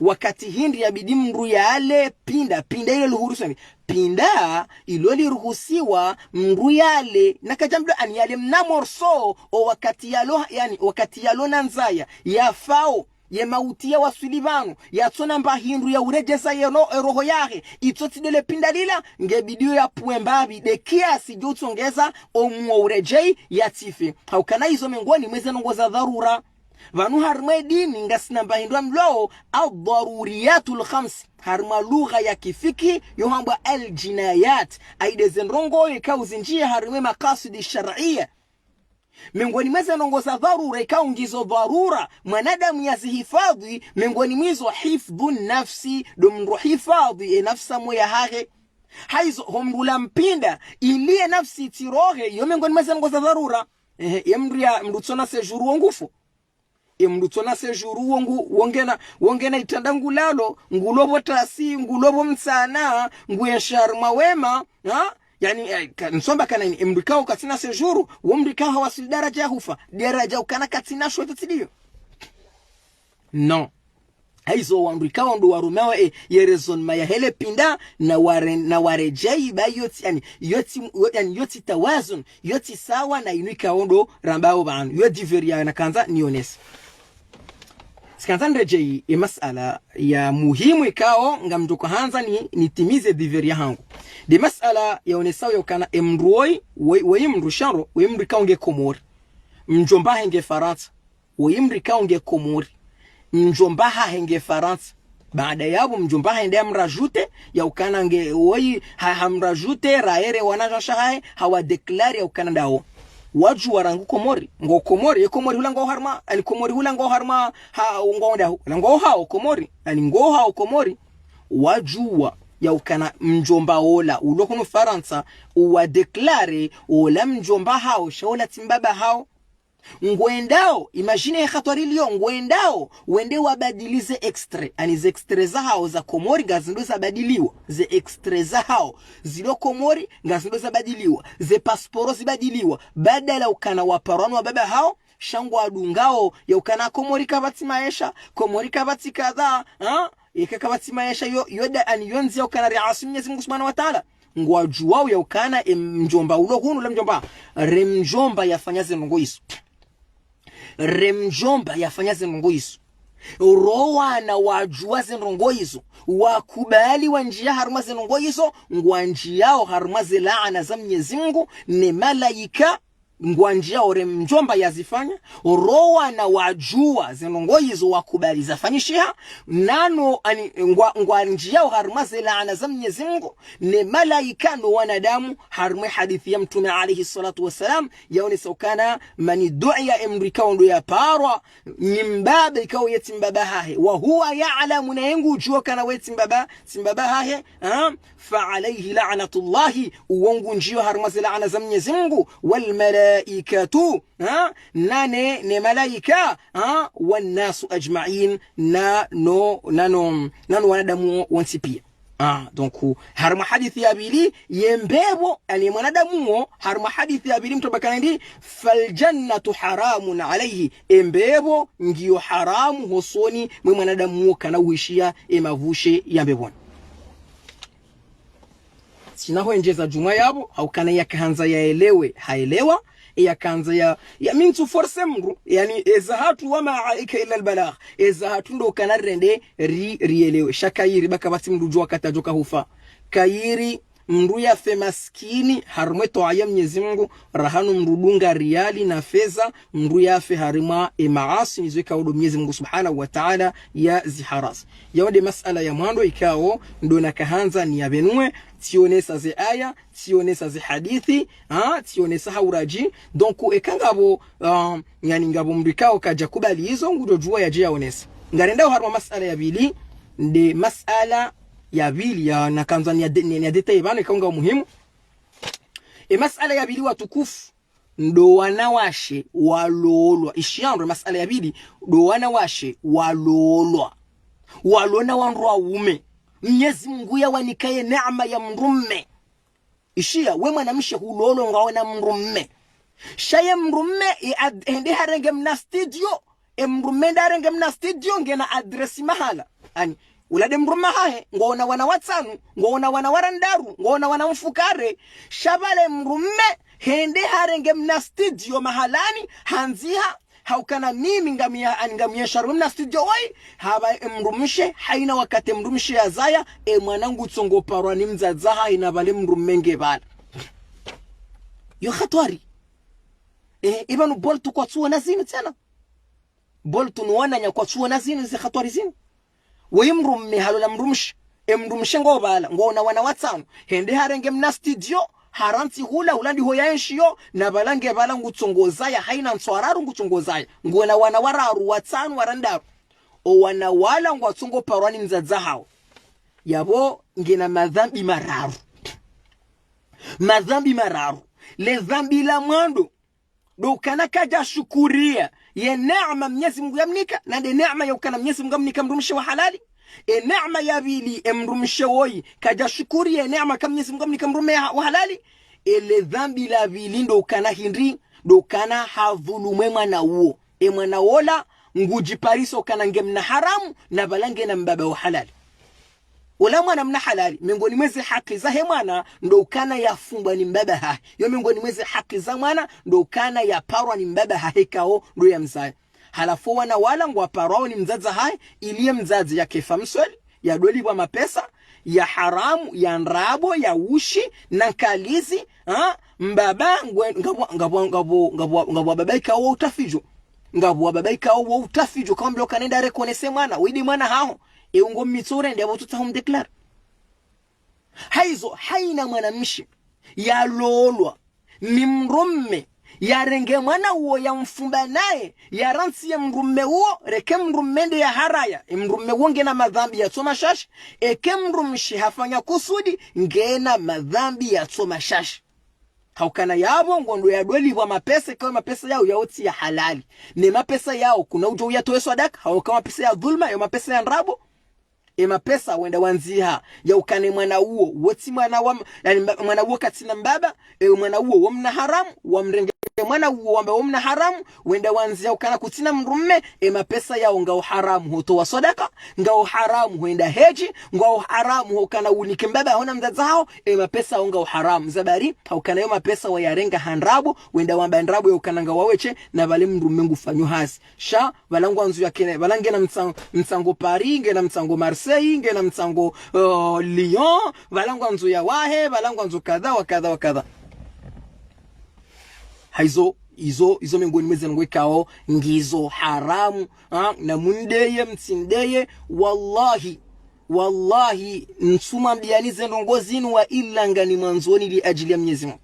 Wakati hindri yabidi mndru yale pinda, pinda ilo liruhusiwa. Pinda ilo liruhusiwa mndru yale. Na kadjamdo ani yale mna morso, o wakati yalo, yani, wakati yalo na ndzaya, yafao, ye mauti yawaswili pvanu, yatsona mba hindru ya uredjesa yeno, e roho yahe, itso tsi ndo le pinda lila, nge bidio yapvue mbapvi, nde kiasi djo utsongeza, omuo uredjei, yatsife. Haukana izo mengoni mweze ndrongo za dharura. Pvanu harimwa e dini ngasina mba hindru amlwao, الضروريات الخمس. Harimwa lugha ya kifikihi, yo hambwa الجنايات. Ayi nde ze ndrongo ikao zinjia harimwa e makasidi sharia. Mengoni mweze ndrongo za dharura ikao ngizo dharura mwanadamu yazihifadhi, mengoni mwizo حفظ النفس, ndo mndru hifadhi e nafsi ya moyo yahahe. Haizo, ho mndru la mpinda, ili e nafsi itsirohe, yo mengoni mweze ndrongo za dharura. Ehe, ye mndru ya, mndru tsona séjour wo ngufo. E mndru tsona séjour wo ngu, wo ngena, wo ngena itranda ngulalo, ngulo pvo tasi, ngulo pvo mtsana, nguenshi harimwa wema, ha? Yani, eh, ka, nsomba kana ini, e mndru ikao katsina séjour, wo mndru ikao hawasili daraja ya hufa, daraja ukana katsina shweto tsidio. Non. Haizo wandru ikao ndo warumiao e, ye raisonnement yahe le pinda, na ware, na waredjei ba yotsi, yani, yotsi, yo, yani, yotsi tawazun, yotsi sawa na inu ikao ndo rambao pvanu. Yo divers ya nakandza nionese. Tsikandza niredjei e masala ya muhimu ikao ngamdjo handza ni, nitimize divers ya hangu. Nde masala yaonesao yaukana e mndru woyi, woyi, woyi mndru shandro, woyi mndru ikao nge Komori. Mdjomba hahe nge Farantsa. Woyi mndru ikao nge Komori. Mdjomba hahe nge Farantsa. Baada yapvo mdjomba hahe nde yamrajute, yaukana nge woyi ha, hamrajute, raere wanazasha hahe, hawadéclare yaukana ndawo. Wadjuwa rangu Komori. Ngo Komori, ye Komori hula ngo harumwa, ani Komori hula ngo harumwa, ha, ngo ndahu. Hula ngo hao Komori. Ani ngo hao Komori. Wadjuwa yaukana mdjomba ola, ulo hunu Farantsa, uwadéclare, ola mdjomba hao, sha ola tsi mbaba hao. Ngwendao, imagine ye hatwari liyo, ngwendao, wende wabadili ze extrait. Ani ze extrait zahao za Komori ngazindo zabadiliwa. Ze extrait zahao zilo Komori ngazindo zabadiliwa. Ze pasporo zibadiliwa. Badala ukana waparwa no wababa hao, sha ngwadungao, yaukana Komori kapvatsi maesha, Komori kapvatsi kadha, ha? Eka kapvatsi maesha yo, yo da, ani yo ndzia ukana riasi Mwenyezi Mungu Subhanahu wa Taala. Ngwadjuwao yaukana e mdjomba ulo hunu la mdjomba. Re mdjomba yafanya ze ndrongo izo. Re mdjomba yafanya ze ndrongo izo. Ro wana wadjuwa ze ndrongo izo. Wakubali wandjia harumwa ze ndrongo izo. Ngwandjiao harumwa ze laana za Mwenyezi Mungu ne malaika. Ngwandjiao re mdjomba yazifanya, ro wana wadjuwa ze ndrongo izo wakubali zafanyishiha, nano ani ngwa, ngwandjiao harumwa ze laana za Mwenyezi Mungu, ne malaika no wanadamu, harumwa e hadithi ya Mtrume alayhi swalatu wassalam, yaonesa ukana, من دعي, e mndru ikao ndo yaparwa, ni mbaba ikao ye tsi mbaba hahe, وهو يعلم, na ye ngudjuwa ukana we tsi mbaba, tsi mbaba hahe, ha? فعليه لعنة الله, uwo ngundjiao harumwa ze laana za Mwenyezi Mungu, والملائكة, ha? Nane, ne malaika, ha? والناس أجمعين, na no, na no, na no wanadamu wontsi pia. Ah, donc, harumwa hadithi ya pvili, ye mbepvo, ani mwanadamu wo, harumwa hadithi ya pvili mtrume hamba ukana ndi, فالجنة حرام عليه, e mbepvo ngiyo haramu hosoni mwe mwanadamu wo kana uhishiya e mapvushe ya mbepvoni. Tsina hwendjeza djumwa yapvo, haukana yakahandza yaelewe, haelewa, yakahandza ya, ya mi ntsu forcer mndru, yaani, eza hatru وما عليك إلا البلاغ, eza hatru ndo ukana rende, ri, rielewe. Sha kayiri, ba kapvatsi mndru udjuwa wakati yadjo kahufa. Kayiri, mndru yafe maskini, harumwa etwaa ya Mnyezi Mungu, raha no mndru udunga riali na feza, mndru yafe harumwa emaasi, nizo ikao ndo Mnyezi Mungu Subhanahu wa Ta'ala yaziharamisha. Yawo nde masala ya mwando ikao, ndo nakahandza niyapvenue, tsionesa ze aya, tsionesa ze hadisi, ha, tsionesa ha uradji. Donc, eka ngapvo, ah, yaani ngapvo mndru ikao kadja kubali izo, ngudjo djuwa yadje yaonese. Ngarendao harumwa masala ya pvili, nde masala ya pvili ya nakahandza niya de-, niya, niya détailler pvanu ikao ngayo muhimu. E masala ya pvili watukufu, ndo wanawashe walolwa. Ishiya ndo masala ya pvili, ndo wanawashe walolwa. Walona wandru waume. Mnyezi Mungu yawanika ye neema ya mndrume. Ishiya, we mwanamshe hulolwa ngwaona mndrume. Sha ye mndrume, e ad-, hende harenge mna studio. E mndrume nda harenge mna studio, ngena adresse mahala. Yaani, ula nde mndrume hahe, ngwaona wana watsanu, ngwaona wana warandraru, ngwaona wana mfukare. Sha pvale mndrume, hende harenge mna studio mahalani, handziha, haukana mimi ngamiya, yaani ngamiya sharu mna studio woyi, hapva e mndrumshe, haina wakati e mndrumshe yazaya, e mwana ngutsongo parwa ni mdzadze hahe na pvale mndrume nge pvala. Yo hatwari. Eh, ipvanu Boltu kwatsuona zinu tsena. Boltu nuwananya kwatsuona zinu, ze hatwari zinu. Woyi mndrume halola mndrumshe. E mndrumshe ngo pvala, ngwaona wana watsanu. Hende harenge mna studio, harantsi hula, hula ndiho yaenshiyo, na pvala nge pvala ngutsongo zaya, haina ntsu araru ngutsongo zaya. Ngwaona wana wararu, watsanu, warandraru. O wana wala ngwatsongo parwa ni mdzadze hawo. Yapvo ngena madhambi mararu. Madhambi mararu. Le dhambi la mwando, ndo ukana kadja shukuriya ye neema Mnyezi Mungu yamnika, na nde neema ya ukana Mnyezi Mungu yamnika mndrumshe wa halali. E neema ya pvili, e mndrumshe woyi kadja shukuriya ye neema ka Mnyezi Mungu yamnika mndrume ya, wa halali. Ele dhambi la pvili ndo ukana hindri, ndo ukana hadhulumu e mwana uwo. E mwana wola, ngudjipariso ukana nge mna haramu, na pvala ngena mbaba wa halali. Ola mwana mna halali, miongoni mwa ze haki zahe mwana, ndo ukana yafumbwa ni mbaba hahe. Yo miongoni mwa ze haki za mwana, ndo ukana yaparwa ni mbaba hahe ikao ndo yamzaya. Halafu wana wala ngwaparwao ni mdzadze hahe, ili ye mdzadze yakefa msweli, yadolipvwa mapesa ya haramu, ya ndrabo, ya ushi, na nkalizi, ha? Mbaba, ngwe, ngapvo, ngapvo, ngapvo, ngapvo, ngapvo wababa ikao wo utafidjo. Ngapvo wababa ikao wo utafidjo, kamwambia ukana nenda reconnaître mwana, widi mwana haho. E ungo mitso urende, yapvo tsutsaha umdéclarer. Haizo, haina mwanamshe yalolwa ni mndrume, yarenge mwana uwo yamfumba naye, yarantsi ye mndrume uwo, reke mndrume nde yaharaya, e mndrume uwo ngena madhambi yatso mashashi, eke mndrumshe hafanya kusudi, ngena madhambi yatso mashashi. Haukana yapvo, ngondo yadolipvwa mapesa, ikao mapesa yao yaotsi ya halali. Ne mapesa yao, kuna udjo uyatowe swadaka, hauka mapesa ya dhulma, yo mapesa ya ndrabo. E mapesa wenda wandziha, ya ukana e mwana uwo, wotsi mwana wa, yaani mba-, mwana uwo katsina mbaba, e mwana uwo wo mna haramu, wamrenge mwana uwo wamba wo mna haramu, wenda wandziha ukana kutsina mndrume, e mapesa yao ngao haramu hotowa swadaka, ngao haramu hoenda hedji, ngao haramu hokana unike mbaba haho na mdzadze haho, e mapesa yao ngao haramu. Zabari, haukana yo mapesa wayarenga ha ndrabo, wenda wamba ndrabo ya ukana ngawaweshe, na pvale mndrume ngufanyo hazi. Sha, pvala ngwandzo yakene, pvala ngena mtsango, mtsango Paris, ngena mtsango Marseille, ngena mtsango, uh, Lyon, pvala ngwandzo yawahe, pvala ngwandzo kadha wa kadha wa kadha. Haizo, izo, izo miongoni mwa ze ndrongoo ikao ngizo haramu, ha, na mundeye, mtsindeye, wallahi, wallahi, ntsumwambiani ze ndrongoo zinu wa illa ngani mwandzoni li ajili ya Mnyezi Mungu.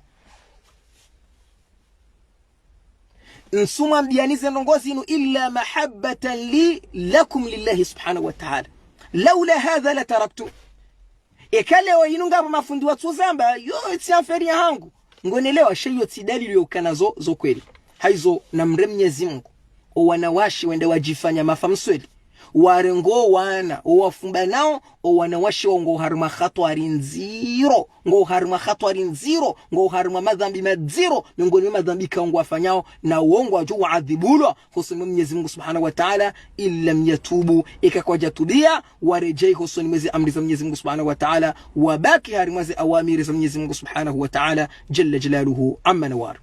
Ntsumwambiani ze ndrongoo zinu illa mahabbatan li lakum lillahi subhanahu wa ta'ala. Laula hadha la taraktu. Eka leo inu ngapvo mafundi watsuzamba, yo tsi affaire yahangu. Ngonelewa sha yo tsi dalili yo ukana zo, zo kweli. Haizo namremye Mnyezi Mungu. O wanawashe wende wadjifanya mafa msweli. Warengo wana, owafumbanao, owanawashe wao ngwao harimwa hatwari ndziro, ngwao harimwa hatwari ndziro, ngwao harimwa madhambi madziro, miongoni mwa madhambi ikao ngwafanyao, na wo ngwadjo waadhibulwa hosoni mwa Mwenyezi Mungu Subhanahu wa Ta'ala, in lam yatubu, eka kwadjatubia, waredjei hosoni mwa ze amri za Mwenyezi Mungu Subhanahu wa Ta'ala, wabaki harimwa ze awamiri za Mwenyezi Mungu Subhanahu wa Ta'ala, Jalla Jalaluhu, Amma Nawar.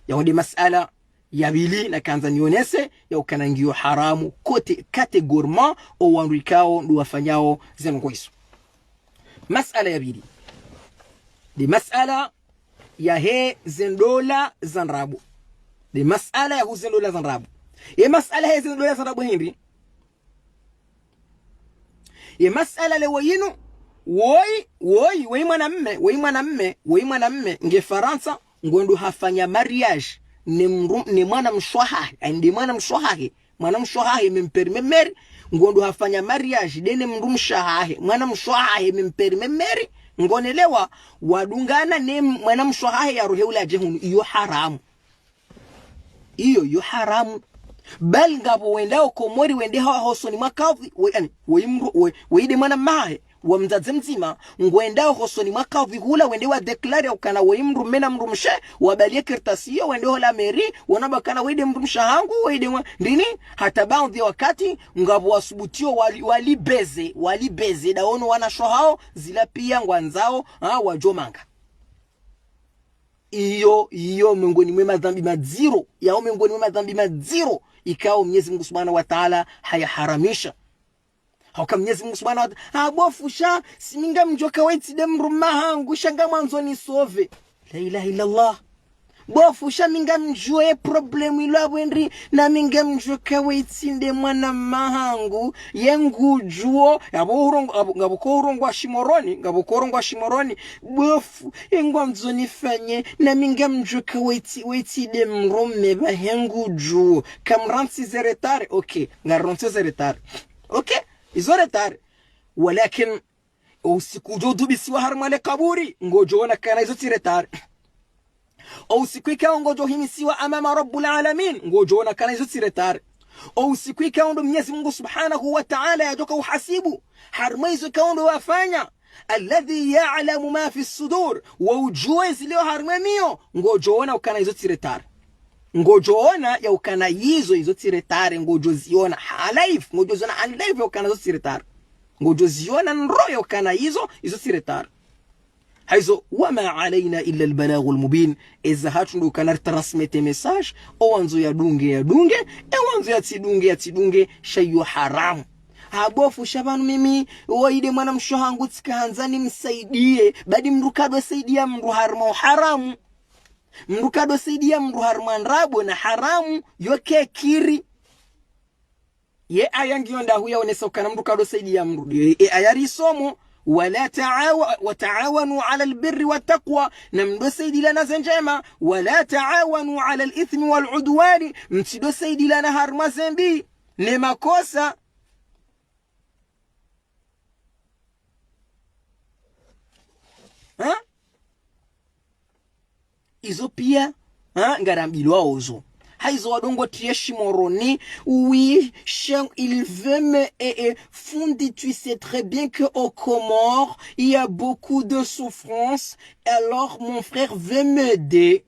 Yaho nde masala ya pvili nakandza nionese, ya ukana ngiyo haramu kote catégoriquement, owandru ikao ndo wafanyao ze ndrongoo izo. Masala ya pvili. Nde masala yahe ze ndola za ndrabo. Nde masala yaho ze ndola za ndrabo. Ye masala yahe ze ndola za ndrabo hindri? Ye masala leo yinu, woyi, woyi, woyi mwanamme, woyi mwanamme, woyi mwanamme, nge Farantsa, ngwendo hafanya mariage, ne mru-, ne mwanamshe wahahe, yaani nde mwanamshe wahahe, mwanamshe wahahe, me mpere me mere, ngwendo hafanya mariage, nde ne mdrumshe wahahe, mwanamshe wahahe, me mpere me mere, ngonelewa, wadungana ne mwanamshe wahahe yarohe ula dje hunu, iyo haramu. Iyo, iyo haramu. Bal ngapvo wendao Komori wende hawa hosoni mwa kadhi, we, yaani, we mdru, we, we nde mwana mahe, wa mdzadze mdzima, ngwendao hosoni mwa kadhi hula, wende wa déclare ukana we mdru mme na mdrumshe, wabalie kartasi iyo, wende hola mairie, wona ba ukana we nde mdrumshe wahangu, we nde mwa-, ndini, hata baadhwi ya wakati, ngapvo wasubutio wali, wali baiser, wali baiser, ndawono wanashe wahao, zila pia ngwandzao, ha, wadjo manga. Iyo, iyo, miongoni mwe madhambi madziro, yao miongoni mwe madhambi madziro, ikao Mwenyezi Mungu Subhanahu wa Ta'ala hayaharamisha. Hauka Mwenyezi Mungu Subhanahu wa Ta'ala, ha, bo fundi sha, si mi ngamdjuo ka we tsi nde mdrumme wahangu, sha ngamwandzo ni sauver. La ilaha illallah. Bo fundi sha mi ngamdjuo ye problème ilo apvo hindri, na mi ngamdjuo ka we tsi nde mwana mahangu, ye ngudjuo, ngapvo urongo-, ngapvo, ngapvo ko urongoa Shimoroni, ngapvo ko urongoa Shimoroni, bo fundi, ye ngwandzo nifanye, na mi ngamdjuo ka we tsi, we tsi nde mdrumme wahe ngudjuo. Kamrantsi ze retard, ok, ngarantsi ze retard. Ok, izo retard. Walakin, o usiku udjo dubisiwa harimwa le kaburi, ngodjo ona kana izo tsi retard. O usiku ikao ngodjo himisiwa amama Rabbul Alamin, ngodjo ona kana izo tsi retard. O usiku ikao ndo Mwenyezi Mungu Subhanahu wa Ta'ala yadjoka uhasibu harimwa izo ikao ndo wafanya. Alladhi ya'lamu ma fi sudur, wa udjuo zilio harimwa miyo, ngodjo ona ukana izo tsi retard. Ngodjo ona ya ukana izo, izo tsi retard, ngodjo ziona ha live, ngodjo ziona ha live ya ukana izo tsi retard. Ngodjo ziona ndro ya ukana izo, izo tsi retard. Haizo, wa ma alayna illa al-balaghul mubin. Eza hatru ndo ukana ri transmettre message, owandzo yadunge, yadunge, ewandzo yatsidunge, yatsidunge, sha iyo haramu. Ha bo fundi sha pvanu mimi, woyi nde mwanamshe wahangu tsika handza nimsaidie, badi mdru kado saidia mdru harimwa uharamu. Mdru kado saidia mdru harimwa ndrabo na haramu, yo kekiri. Ye aya ngiyo ndahu yaonesa ukana mdru kado saidia mdru. Ye, ye aya risomo, wala ta'awa-, wa ta'awanu ala al-birri wa taqwa, na mdo saidilana ze ndjema, wala ta'awanu ala al-ithmi wal udwani, mtsido saidilana harimwa ze mbi, ne makosa. Ha? Izo pia, ha, ngarambilwao zo. Haizo wadongo tiye Shimoroni, oui, cher, il veut me, eh, eh, fundi, tu sais très bien que aux Comores, il y a beaucoup de souffrance, alors mon frère veut m'aider.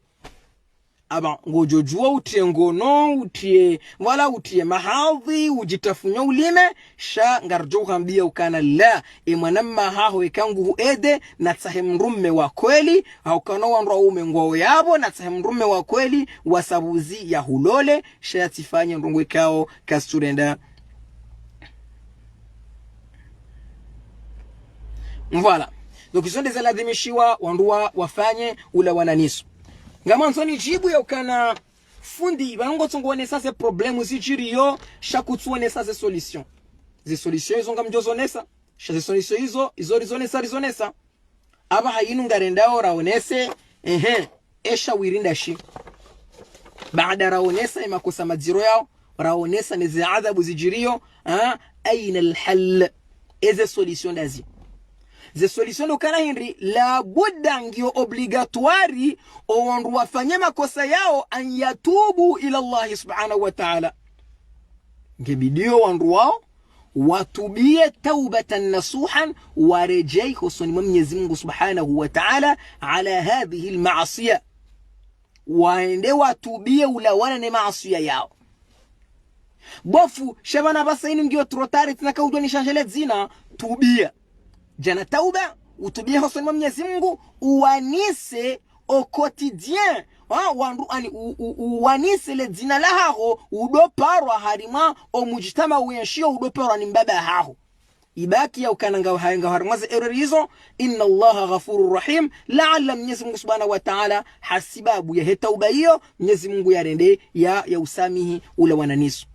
Aba, ngodjo djuo utie ngono, utie, voilà, utie mahadhi, udjitafunye ulime, sha ngaridjo uhambia ukana la, e mwanamme haho eka nguhu aide, natsahe mdrumme wa kweli, ha ukana wandru waume ngwao yapvo, natsahe mdrumme wa kweli, wa sabuzi ya hulole, sha yatsifanye ndrongoo ikao, kazitsurenda. Voilà. Donc, izo nde zaladhimishiwa wandru wa, wafanye ula wananiso. Ngamwandzo nidjibu ya ukana fundi, pvanu ngotsongo onesa ze problème zidjiriyo, sha kutsu onesa ze solution. Ze solution izo ngamdjo zonesa, sha ze solution izo, izo rizonesa, rizonesa. Apvaha yinu ngarendao raonese, ehe, esha wirinda shi. Baada raonesa emakosa madziro yao, raonesa neze adhabu zidjiriyo, ha, aina al-hal? Eze solution ndazi? Ze solution ndo ukana hindri, la budda ngiyo obligatoire, owandru wafanye makosa yao, an yatubu ila Allahi subhanahu wa ta'ala. Ngebidiyo wandru wao, Watubiye taubatan nasuhan, waredjei hosoni mwa Mnyezi Mungu Subhanahu wa Ta'ala, ala hadhihi al-ma'asiya. Waende watubiye ulawana ne maasiya yawo. Bofu, sha pvanu pvasa inu ngiyo trop tard, tsina kaudjo nishandjele dzina, tubiya. Djana tauba, utubiye hosoni mwa Mnyezi Mungu, uwanise au quotidien, ha, wandru ani, u, u, uwanise le dzina lahaho, udoparwa harimwa, o mujtama uenshiyo udoparwa ni mbaba haho. Ibaki ya ukana ngawe haye ngawe harimwa ze erreur izo, inna Allaha ghafurur rahim, laalla Mnyezi Mungu Subhanahu wa Ta'ala, hasibabu yahe tauba iyo, Mnyezi Mungu yarende ya, ya usamihi ulawana nizo.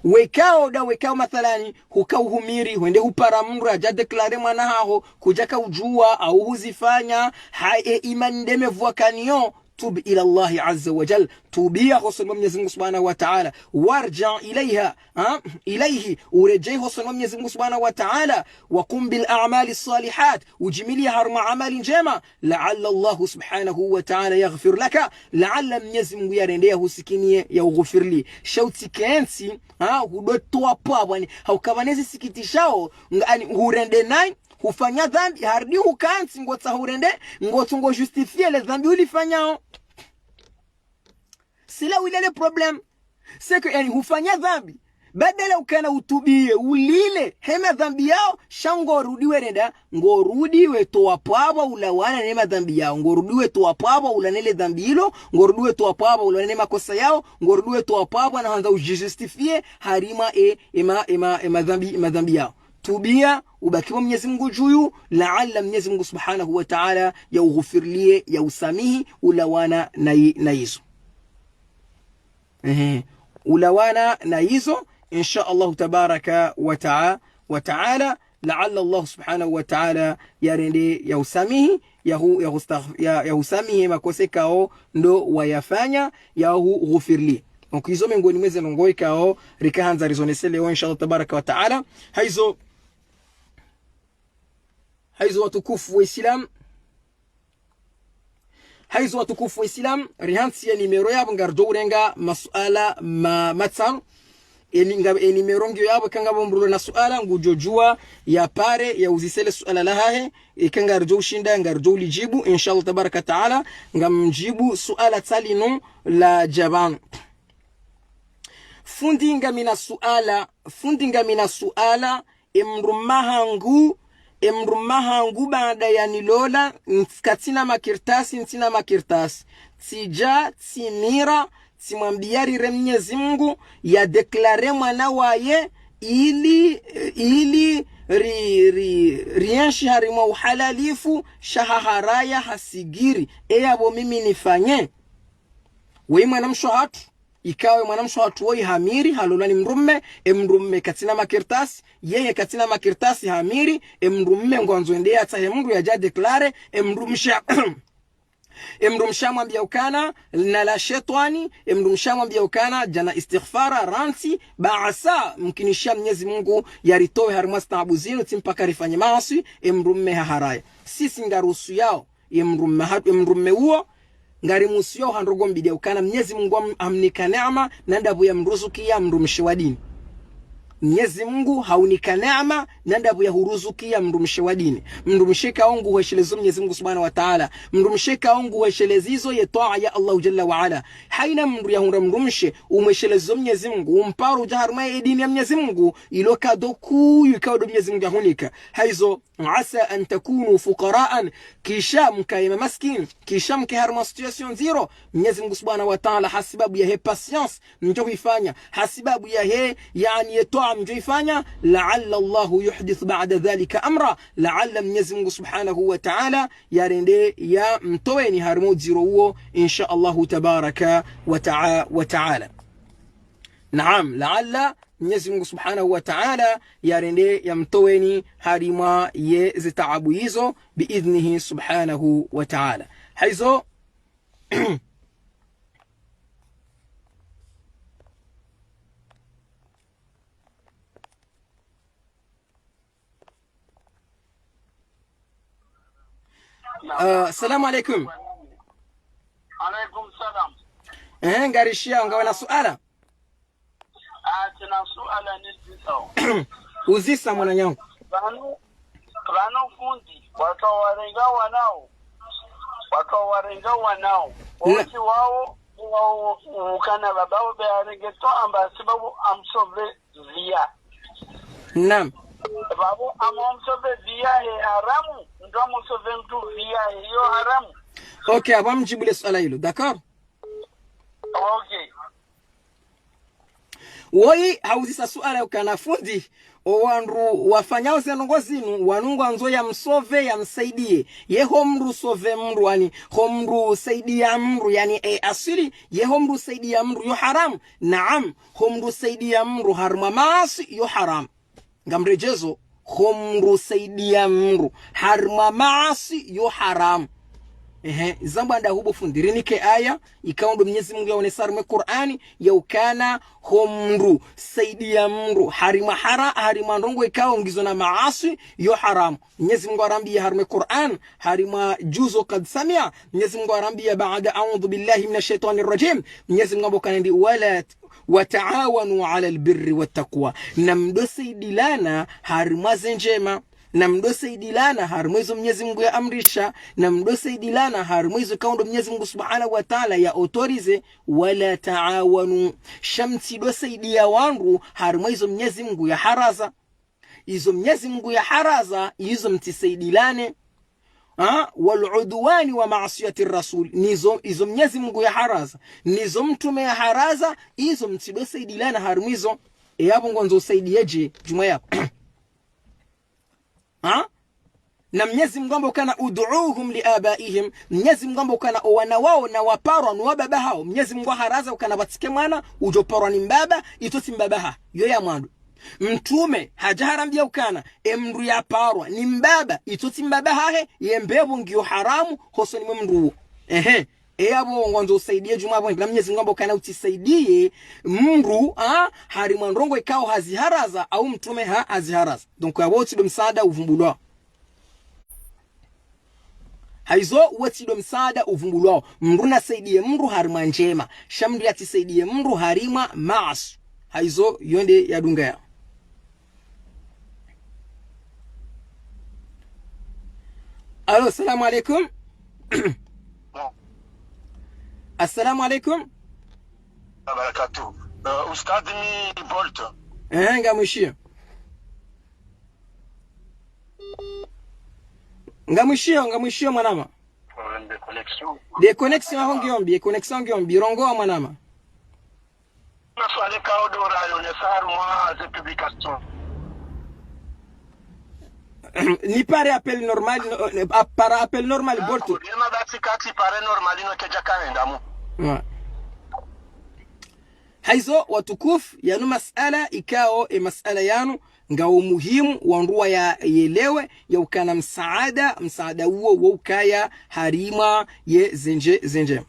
Wekao nda wekao mathalani, huka uhumiri, hwende hupara mndru yadja déclarer mwana haho, kudjaka udjuwa, au huzifanya, ha e imani nde mevwakaniyo, tub ila Allahi azza wa jal. Tubiya hosoni mwa Mnyezi Mungu Subhanahu wa Ta'ala. Warji' ilayha, ha? Ilayhi. Uredjei hosoni mwa Mnyezi Mungu Subhanahu wa Ta'ala. Wa qum bil a'mali salihat. Ujimiliya harumwa amali ndjema. La'alla Allahu Subhanahu wa Ta'ala yaghfir laka. Laalla Mnyezi Mungu yarende yahusikiniye, yahughufiriliye. Sha utsikentsi, ha? Hudotowa pvwapvwa ni. Hauka pvanu ezi sikitishao, nga ani hurende nayi, hufanya dhambi, harudi hukantsi, ngotsaha urende, ngotsungo justifier le dhambi ulifanyao. C'est là où il est le problème. C'est que, yani, hufanya dhambi. Badala ukana utubiye, ulile, he madhambi yawo, sha ngorudi werenda, ngorudi wetowa pvwapvwa ulawana ne madhambi yawo, ngorudi wetowa pvwapvwa ulawana ne le dhambi ilo, ngorudi wetowa pvwapvwa ulawana ne makosa yawo, ngorudi wetowa pvwapvwa na handza ujijustifier, harimwa e, e ma, e ma, e madhambi, e madhambi yawo. Tubiya, ubaki mwa Mnyezi Mungu djuyu, laalla Mnyezi Mungu Subhanahu wa Ta'ala, yahughufiriliye, yahusamihi, ulawana na i, na izo. Ehe. Ulawana na izo, insha Allahu tabaraka wa ta'a-, wa ta'ala, laalla Allah Subhanahu wa Ta'ala yarende yahusamihi, yahu-, yahustaghf-, ya-, yahusamihi makosa ikao ndo wayafanya, yahughufiriliye. Donc, izo mengoni mwa ze ndrongoo ikao rikahandza rizonese leo, insha Allah tabaraka wa ta'ala. Haizo, haizo watukufu wa Islam, haizo watukufu wa Islam, rihantsi ye numéro yapvo ngaridjo urenga masuala ma-, matsanu. Eni nga-, e numéro ngiyo yapvo, eka ngapvo mndru ulo na suala, ngudjo djuwa yapare, yauzise le suala lahahe, eka ngaridjo ushinda, ngaridjo ulidjibu, insha Allah tabaraka ta'ala, ngamdjibu suala tsalinu ladja pvanu. Fundi ngamina suala, fundi ngamina suala, emdrumme hangu, emdrumme hangu baada yanilola, nts-, katsina makartasi, ntsina makartasi. Tsidja, tsimira, tsimwambiya rire Mnyezi Mungu, yadéclarer mwana waye, ili, ili ri, ri, rienshi harimwa uhalalifu, sha haharaya hasigiri. Eyapvo mimi nifanye? Weyi mwanamshe hatru, ikao emwanamshe hatru woyi hamiri, halolwa ni mdrumme, emdrumme katsina makartasi, yeye katsina makartasi hamiri, emdrumme ngwandzo ende yatsahe mndru yadja déclarer, emdrumshe, emdrumshe hamwambiya ukana, nala shetwani, emdrumshe hamwambiya ukana, djana istighfara, rantsi, baasa, mkinisha Mnyezi Mungu, yaritowe harimwa zitaabu zinu, tsi mpaka rifanye maaswi, emdrumme haharaya. Sisi ngaruhusu yao, ye mdrumme ha-, ye mdrumme uwo, ngarimuhusu yao ha ndrongoo mbili ya ukana Mnyezi Mungu ham-, hamnika neema, na ndapvo yamruzukiya mdrumshe wa dini. Mnyezi Mungu haunika neema, na ndapvo yahuruzukiya mdrumshe wa dini. Mdrumshe ikao nguhweshelezo Mnyezi Mungu Subhanahu wa Ta'ala. Mdrumshe ikao nguhweshelezizo ye twaa ya Allahu Jalla wa Ala. Haina mndru yahundra mdrumshe, umweshelezo Mnyezi Mungu, umparo udja harumwa ye dini ya Mnyezi Mungu, ilo kado kuu ikao ndo Mnyezi Mungu yahunika. Haizo, عسى أن تكونوا فقراء, kisha mkaye mamaskini, kisha mke harumwa situation ndziro, Mnyezi Mungu Subhanahu wa Ta'ala, hasibabu yahe patience mdjo huifanya, hasibabu yahe, yaani, ye twaa mdjo huifanya, لعل الله يحدث بعد ذلك أمرا, laalla Mnyezi Mungu Subhanahu wa Ta'ala, yarende yamtoweni harimwa udziro uwo, insha Allahu tabaraka wa ta'a-, wa ta'ala. Naam, laalla Mnyezi Mungu Subhanahu wa Ta'ala yarende yamtoweni harimwa ye zitaabu izo, biidhnihi Subhanahu wa Ta'ala. Haizo, ah, salamu alaikum. Alaikum salam. Eh, ngarishiya, ngawe na suala? Ah, tsina suala ni zito. Uzisa mwananyangu. Pvanu, pvanu fundi, watru warenga wanao. Watru warenga wanao. Na- Wontsi wao, wao, ukana baba wo be arenge to amba sibabu amsove via. Naam. Babo, amo msove via he haramu, ndo amsove mtru via he yo haramu. Ok, abo mdjibu le suala ilo, d'accord? Ok. Woyi, hauzisa suala ukana fundi, o wandru wafanyao ze ndrongo zinu, wanu ngwandzo ya msove, ya msaidiye. Ye ho mdru sove mdru, yani, ho mdru saidiya mdru, yani, e, aswili, ye ho mdru saidiya mdru, yo haramu. Naam, ho mdru saidiya mdru harimwa maaswi yo haramu. Ngamredjezo, ho mdru saidiya mdru harimwa maaswi yo haramu. Ehe, zambwa nda hubo fundi, rinike aya, ikao ndo Mnyezi Mungu yaonesa harimwa Kur'ani, ya ukana ho mdru saidiya mdru harimwa hara-, harimwa ndrongo ikao ngizo na maaswi yo haramu. Mnyezi Mungu arambiya harimwa Kur'ani, harimwa juzu Qad Samia, Mnyezi Mungu arambiya baada أعوذ بالله من الشيطان الرجيم, Mnyezi Mungu amba ukana ndi ولا وتعاونوا على البر والتقوى. Na mdo saidilana harimwa ze ndjema. Na mdo saidilana harimwa izo Mnyezi Mungu ya amrisha. Na mdo saidilana harimwa izo ikao ndo Mnyezi Mungu Subhanahu wa Ta'ala ya autorisé. ولا تعاونوا. Sha mtsido saidiya wandru harimwa izo Mnyezi Mungu ya haraza. Izo Mnyezi Mungu ya haraza, izo mtsisaidilane. Ha? والعدوان ومعصية الرسول. Nizo, izo Mnyezi Mungu ya haraza, nizo mtrume ya haraza, izo mtsido saidilana harimwa izo. E yabo ngwandzo usaidiye dje, djumwa yabo. Ha? Na Mnyezi Mungu amba ukana ادعوهم لآبائهم. Mnyezi Mungu amba ukana o wana wao na waparwa no wababa hao. Mnyezi Mungu aharaza ukana pvatsike mwana, udjo parwa ni mbaba, itso tsi mbaba ha. Yo ya mwando. Mtrume, hadja harambiya ukana, e mdru ya parwa ni mbaba, itso tsi mbaba hahe, ye mbepvo ngiyo haramu, hosoni mwe mdru wo. Ehe. E yabo ngwandzo usaidiye djumwa yabo, na Mnyezi Mungu amba ukana utsisaidiye mdru, ha, harimwa ndrongo ikao haziharaza, au mtrume ha, haziharaza. Donc, yabo tsi ndo msaada uvumbulwao. Haizo, wo tsi ndo msaada uvumbulwao. Mdru na saidiye mdru harimwa ndjema. Sha mdru ya tsi saidiye mdru harimwa maaswi. Haizo, yo nde ya dunga ya. Allô, salam alaikum. Assalamu alaikum. Wabarakatuh. Euh, Ustadh ni Bolt. Eh, ngamwishiyo. Ngamwishiyo, ngamwishiyo mwanama. Problème de connexion. De connexion aho ngiyo mbi, e connexion ngiyo mbi, rongowa mwanama. Maswali ikao ndo rayo ne saru mwa ze publication. Ni pare appel normal, no, eh, a-, para appel normal, Bolt. D'accord, yema basi kati pare normal, no kedja kaenda mu. Ouais. Haizo, watukufu, yanu masala ikao, e masala yanu, ngao muhimu, wandru waya yelewe, ya ukana msaada, msaada uwo, wo ukaya, harimwa, ye, ze ndje, ze ndje.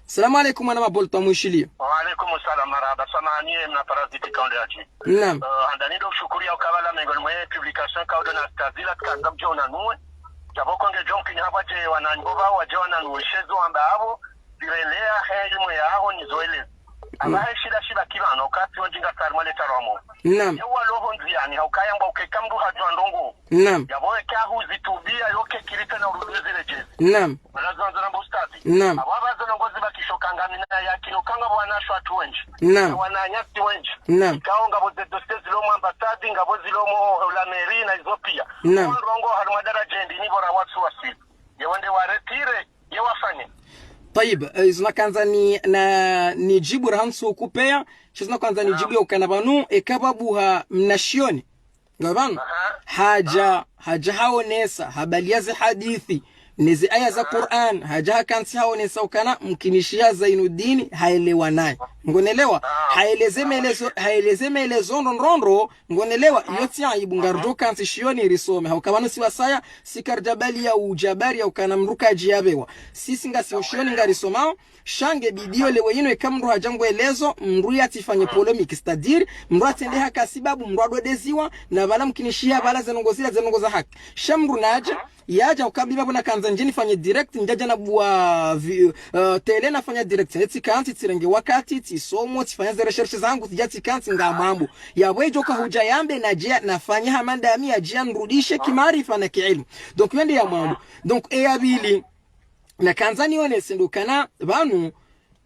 Salamu alaikum, mwanama Bolt, twamwishiliyo. Wa alaikum salam, marahaba. Samahani, eh, mna parasite kaunde aji. Naam. Eh, handani ndo shukuri ya ukabala mengo ni mwe publication kaunde na stazila tkanza mdjo na nuwe. Djabo konge djo mkini hapva dje wananyi bo ba wadje wana nuwe shezo amba abo. Zirelea he ilmu yaho nizo eleza. Amba he shida shida kibano kasi ondjinga sarmale tarwamo. Naam. Ye walo ho ndziani ha ukaya mba uke ka mdru hadjua ndrongo. Naam. Yabo eka huzitubiya yo ke kirita na urudu ziredjezi. Naam. Wala zonzo na mbo ustadhi. Naam. Abo aba zo ndrongo zibakisho kanga mina yakini ukanga bo wanashe watru wendji. Naam. Wananyasi wendji. Naam. Ikao ngapvo ze dossier zilo mwa ambassade, ngapvo zilo mwa la mairie na izo piya. Naam. Ndrongo harimwa daraja ndini bora wasi wasi. Ye wende wa retire, ye wafanye. Tayib, eh, izo nakandza ni, na, nidjibu raha ntsu kupeya, sha izo nakandza nidjibu ya ukana pvanu, eka babuha mnashioni. Ngapvanu? Aha. Hadja, hadja haonesa, habaliya ze hadithi, ne ze aya za Qur'an, hadja hakantsi haonesa ukana, mkinishiha Zainuddin, haelewa naye. Ngonelewa? Haeleze melezo, haeleze melezo ndrondrondro, ngonelewa? Yo tsi aibu, ngarudjo kantsi shioni risome. Ha uka pvanu si wasaya, si karidjabaliya udjabari ya ukana mdru kadji yabewa. Sisi ngasi ho shioni ngarisomao, sha nge bidiyo lewo inu eka mdru hadja ngwelezo, mdru yatsifanye polémique, c'est-à-dire, mdru atsende haka sibabu, mdru adodeziwa, na pvala mkinishiha pvala ze ndrongo zila, ze ndrongo za haki. Sha mdru nadje, Yadja ukabili pvo nakandza ndje nifanye direct, ndjadja nabuwa vi-, eh, télé nafanya direct. Etsikantsi, tsirenge wakati, tsisomo, tsifanya ze recherche zangu, tsidja tsikantsi ngamwambo. Yapvo edjo kahudja yambe nadje nafanye hama ndami yadje yanirudishe kimaarifa na kiilmu. Donc, yo nde ya mwambo. Donc, eya pvili, nakandza niyonese ndo ukana pvanu,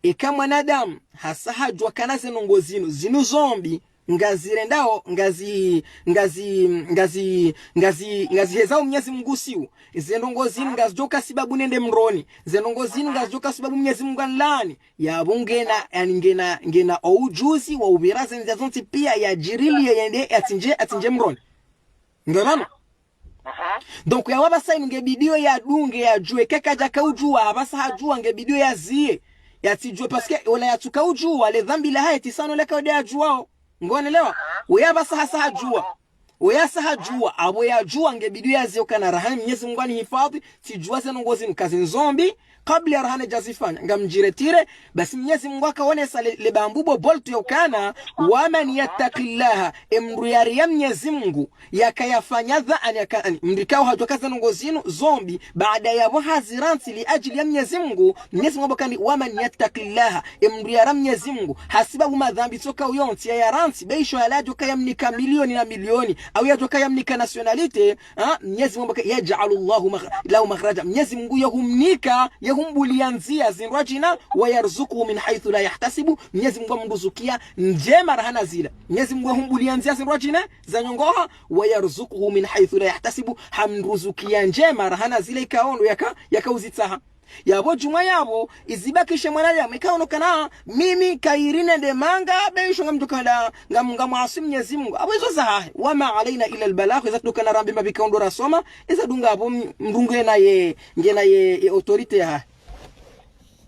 eka mwanadamu hasa hadjuwa ukana ze ndrongo zinu, zinu zo mbi, ngazirendao, ngazi, ngazi, ngazi, ngazi, ngazihezao Mnyezi Mungu usiu. Ze ndrongo zinu ngazidjoka sababu nende mroni. Ze ndrongo zinu ngazidjoka sababu Mnyezi Mungu anilaani. Yapvo ngena, yani ngena, ngena o ujuzi wa upvira ze ndzia zontsi pia yadjiriliye yende, yatsindje, yatsindje mroni. Ngarano? Donc, yapvo apvasa inu nge bidi yo yadunge yadjuwe, eka kadjaka udjuwa, apvasa hadjuwa nge bidi yo yaziye. Yatsidjuwe, parce que ola yatsuka udjuwa, le dhambi lahahe tsi sawa no leka ode yadjuwao. Ngonelewa? Oya apvasa hasa hadjuwa. Oya hasa hadjuwa, apvo yadjuwa nge bidi yo yaziye ukana raha Mnyezi Mungu anihifadhi, tsidjuwa ze ndrongo zinu kazi nzo mbi, kabla ya raha nedja zifanya, ngamdjiretire, basi Mnyezi Mungu hakaonesa le, le bambu bo boltu ya ukana, ومن يتق الله, emndru yariya Mnyezi Mungu, yaka yafanya dha-, ani yaka, ani, mndru ikao hadjuwa ukana ze ndrongo zinu zo mbi, baada yapvo hazirantsi li ajili ya Mnyezi Mungu, Mnyezi Mungu hamba ukana, ومن يتق الله, emndru yara Mnyezi Mungu, hasibabu madhambi tsoka uyontsi yayarantsi, beisho yala yadjoka yamnika milioni na milioni, au yadjoka yamnika nationalité, ha, Mnyezi Mungu hamba ukana, يجعل الله مخ-، له مخرجا. Mnyezi Mungu yehumnika, yehumbuliya ndzia zindrwadjina, ويرزقه من حيث لا يحتسب. Mnyezi Mungu hamruzukiya ndjema raha na zila. Mnyezi Mungu yehumbuliya ndzia zindrwadjina, za nyongoha, ويرزقه من حيث لا يحتسب. Hamruzukiya ndjema raha na zila ikao ndo yaka, yaka uzitsaha. Yapvo djumwa yapvo, izibakishe mwanadamu, ikao ndo ukana, mimi kayiri nende manga, beisho ngamdjo ukana, ngam-, ngamwasi Mnyezi Mungu. Apvo izo zahahe, وما علينا إلا البلاغ, iza tu ndo ukana rambe mapvi ikao ndo rasoma, iza dunga apvo m-, mndru ngena ye, ngena ye, ye autorité yahahe.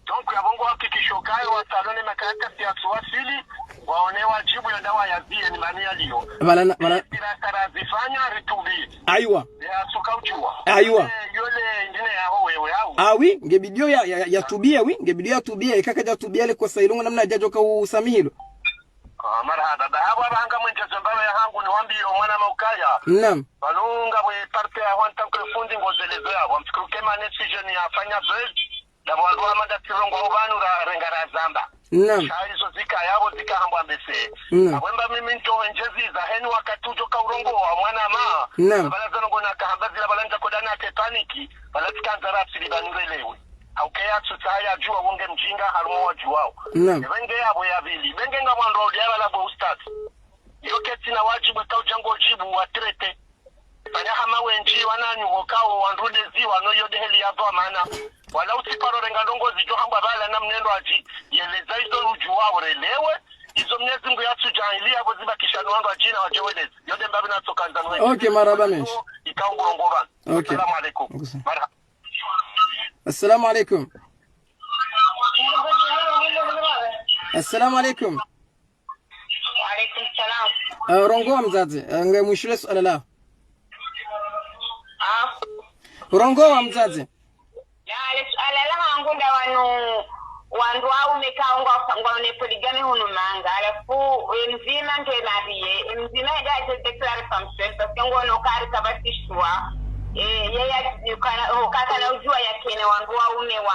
Donc, yapvo ngo hakikisho kayo watsalo ne makaratasi yatsuwasili, waone wadjibu yo ndawa yaziye ni mani yaliyo. Pvala na, pvala. Pira sara zifanya ritubi. Aiwa. Ya suka udjuwa. Aiwa. Eh, yole ndine yaho wewe au. Ah oui, nge bidi yo ya, ya, ya, yatubiye, oui, nge bidi yo yatubiye, eka kadja tubiya le kosa ilo ngo namna yadjoka usamihilwa. Ah, marahaba. Ba hapvo apvaha ngamwendjezo mbapvi yahangu niwambiyo mwana maukaya. Naam. Pvanu ngapvo ye partie yaho en tant que fundi ngozelezo yapvo. Mfikiri uke mane sujet niyafanya buzz. Ndapvo wandru wamanda tsirongowa pvanu ra-, renga razamba. Naam. Sha izo zika yapvo zika hambwa mbese. Naam. Apvo emba mimi ntsohwendjezi zaheni wakati udjoka urongowa mwana ma. Naam. Pvala zandrongo nakahamba zila pvala ndjakoda nake paniki. Pvala tsikandza rasili pvanu relewe. Hauke yatsutsaha yadjuwa wonge mdjinga harumwa wadjuwao. Naam. Epvenge yapvo ya pvili. Pvenge ngamwandro udi yapvala bo ustadh. Yo ketsina wadjibu eka udja ngodjibu wa traité. Pvanya hama wendji wananyu wokao wandru ndeziwa no yo ndeheli ya dhwamana. Wala utsiparo renga ndrongo zidjo hambwa pvala na mnendro adji, yeleza izo udjuwao relewe, izo Mnyezi Mungu yatsudjaanliya pvo zibakisha no wandru adjina wadje weleze. Yo nde mbapvi natsokandza nwe. Ok, marahaba menshi. Ikao ngurongowa pvanu. Ok. Assalamu alaikum. Marahaba. Assalamu alaikum. Assalamu alaikum. Wa alaikum salam. Eh, rongowa mdzadze, eh, nge mwishule suala laho. Ah. Rongowa mdzadze. Ya, le suala lahangu nda wanu, wandru waume kao ngwa, ngwaone polygamie hunu manga. Halafu, e mdzima nge marié, e mdzima nge adje déclaré femme seule, parce que ngono kari kapvatsi choix. Eh, ye ya, yukana, oh, kakana udjuwa yakena wandru waume wa,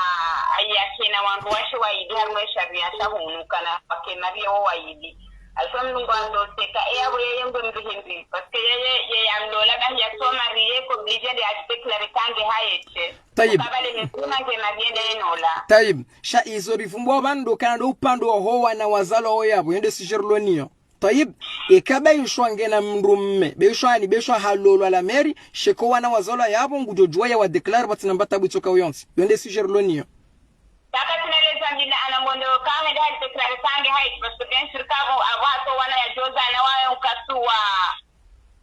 yakena wandru washe waili, harumwa e sharia sha hunu, kana wake marié wo waili. Alfa mndru ngwandzo seka, e yapvo yeye ngwe mndru hindri. Parce que yeye, yeye amlola bahi ya soma riye ko obligé nde adjidéclaré kange hayeshe. Tayib. Ukabale mzima nge marié nde enola. Tayib. Sha izo rivumbwa pvanu ndo ukana ndo upande waho wana wazalwa wo yapvo, yo nde sujet rilo nayo. Tayib. Eka baishwa ngena mndru mme. Baishwa ani, baishwa halolwa la mairie, sheko wana wazalwa yapvo, ngudjo djuwa yawadéclaré pvatsina mbatabu itsoka uyontsi. Yo nde sujet rilo nayo. Taka tsina leza mbili ana ngondo kahe nde hali déclaré kange hayi, parce que bien sûr kavo apvo hato wana yadjoza na wayo nkasuwa,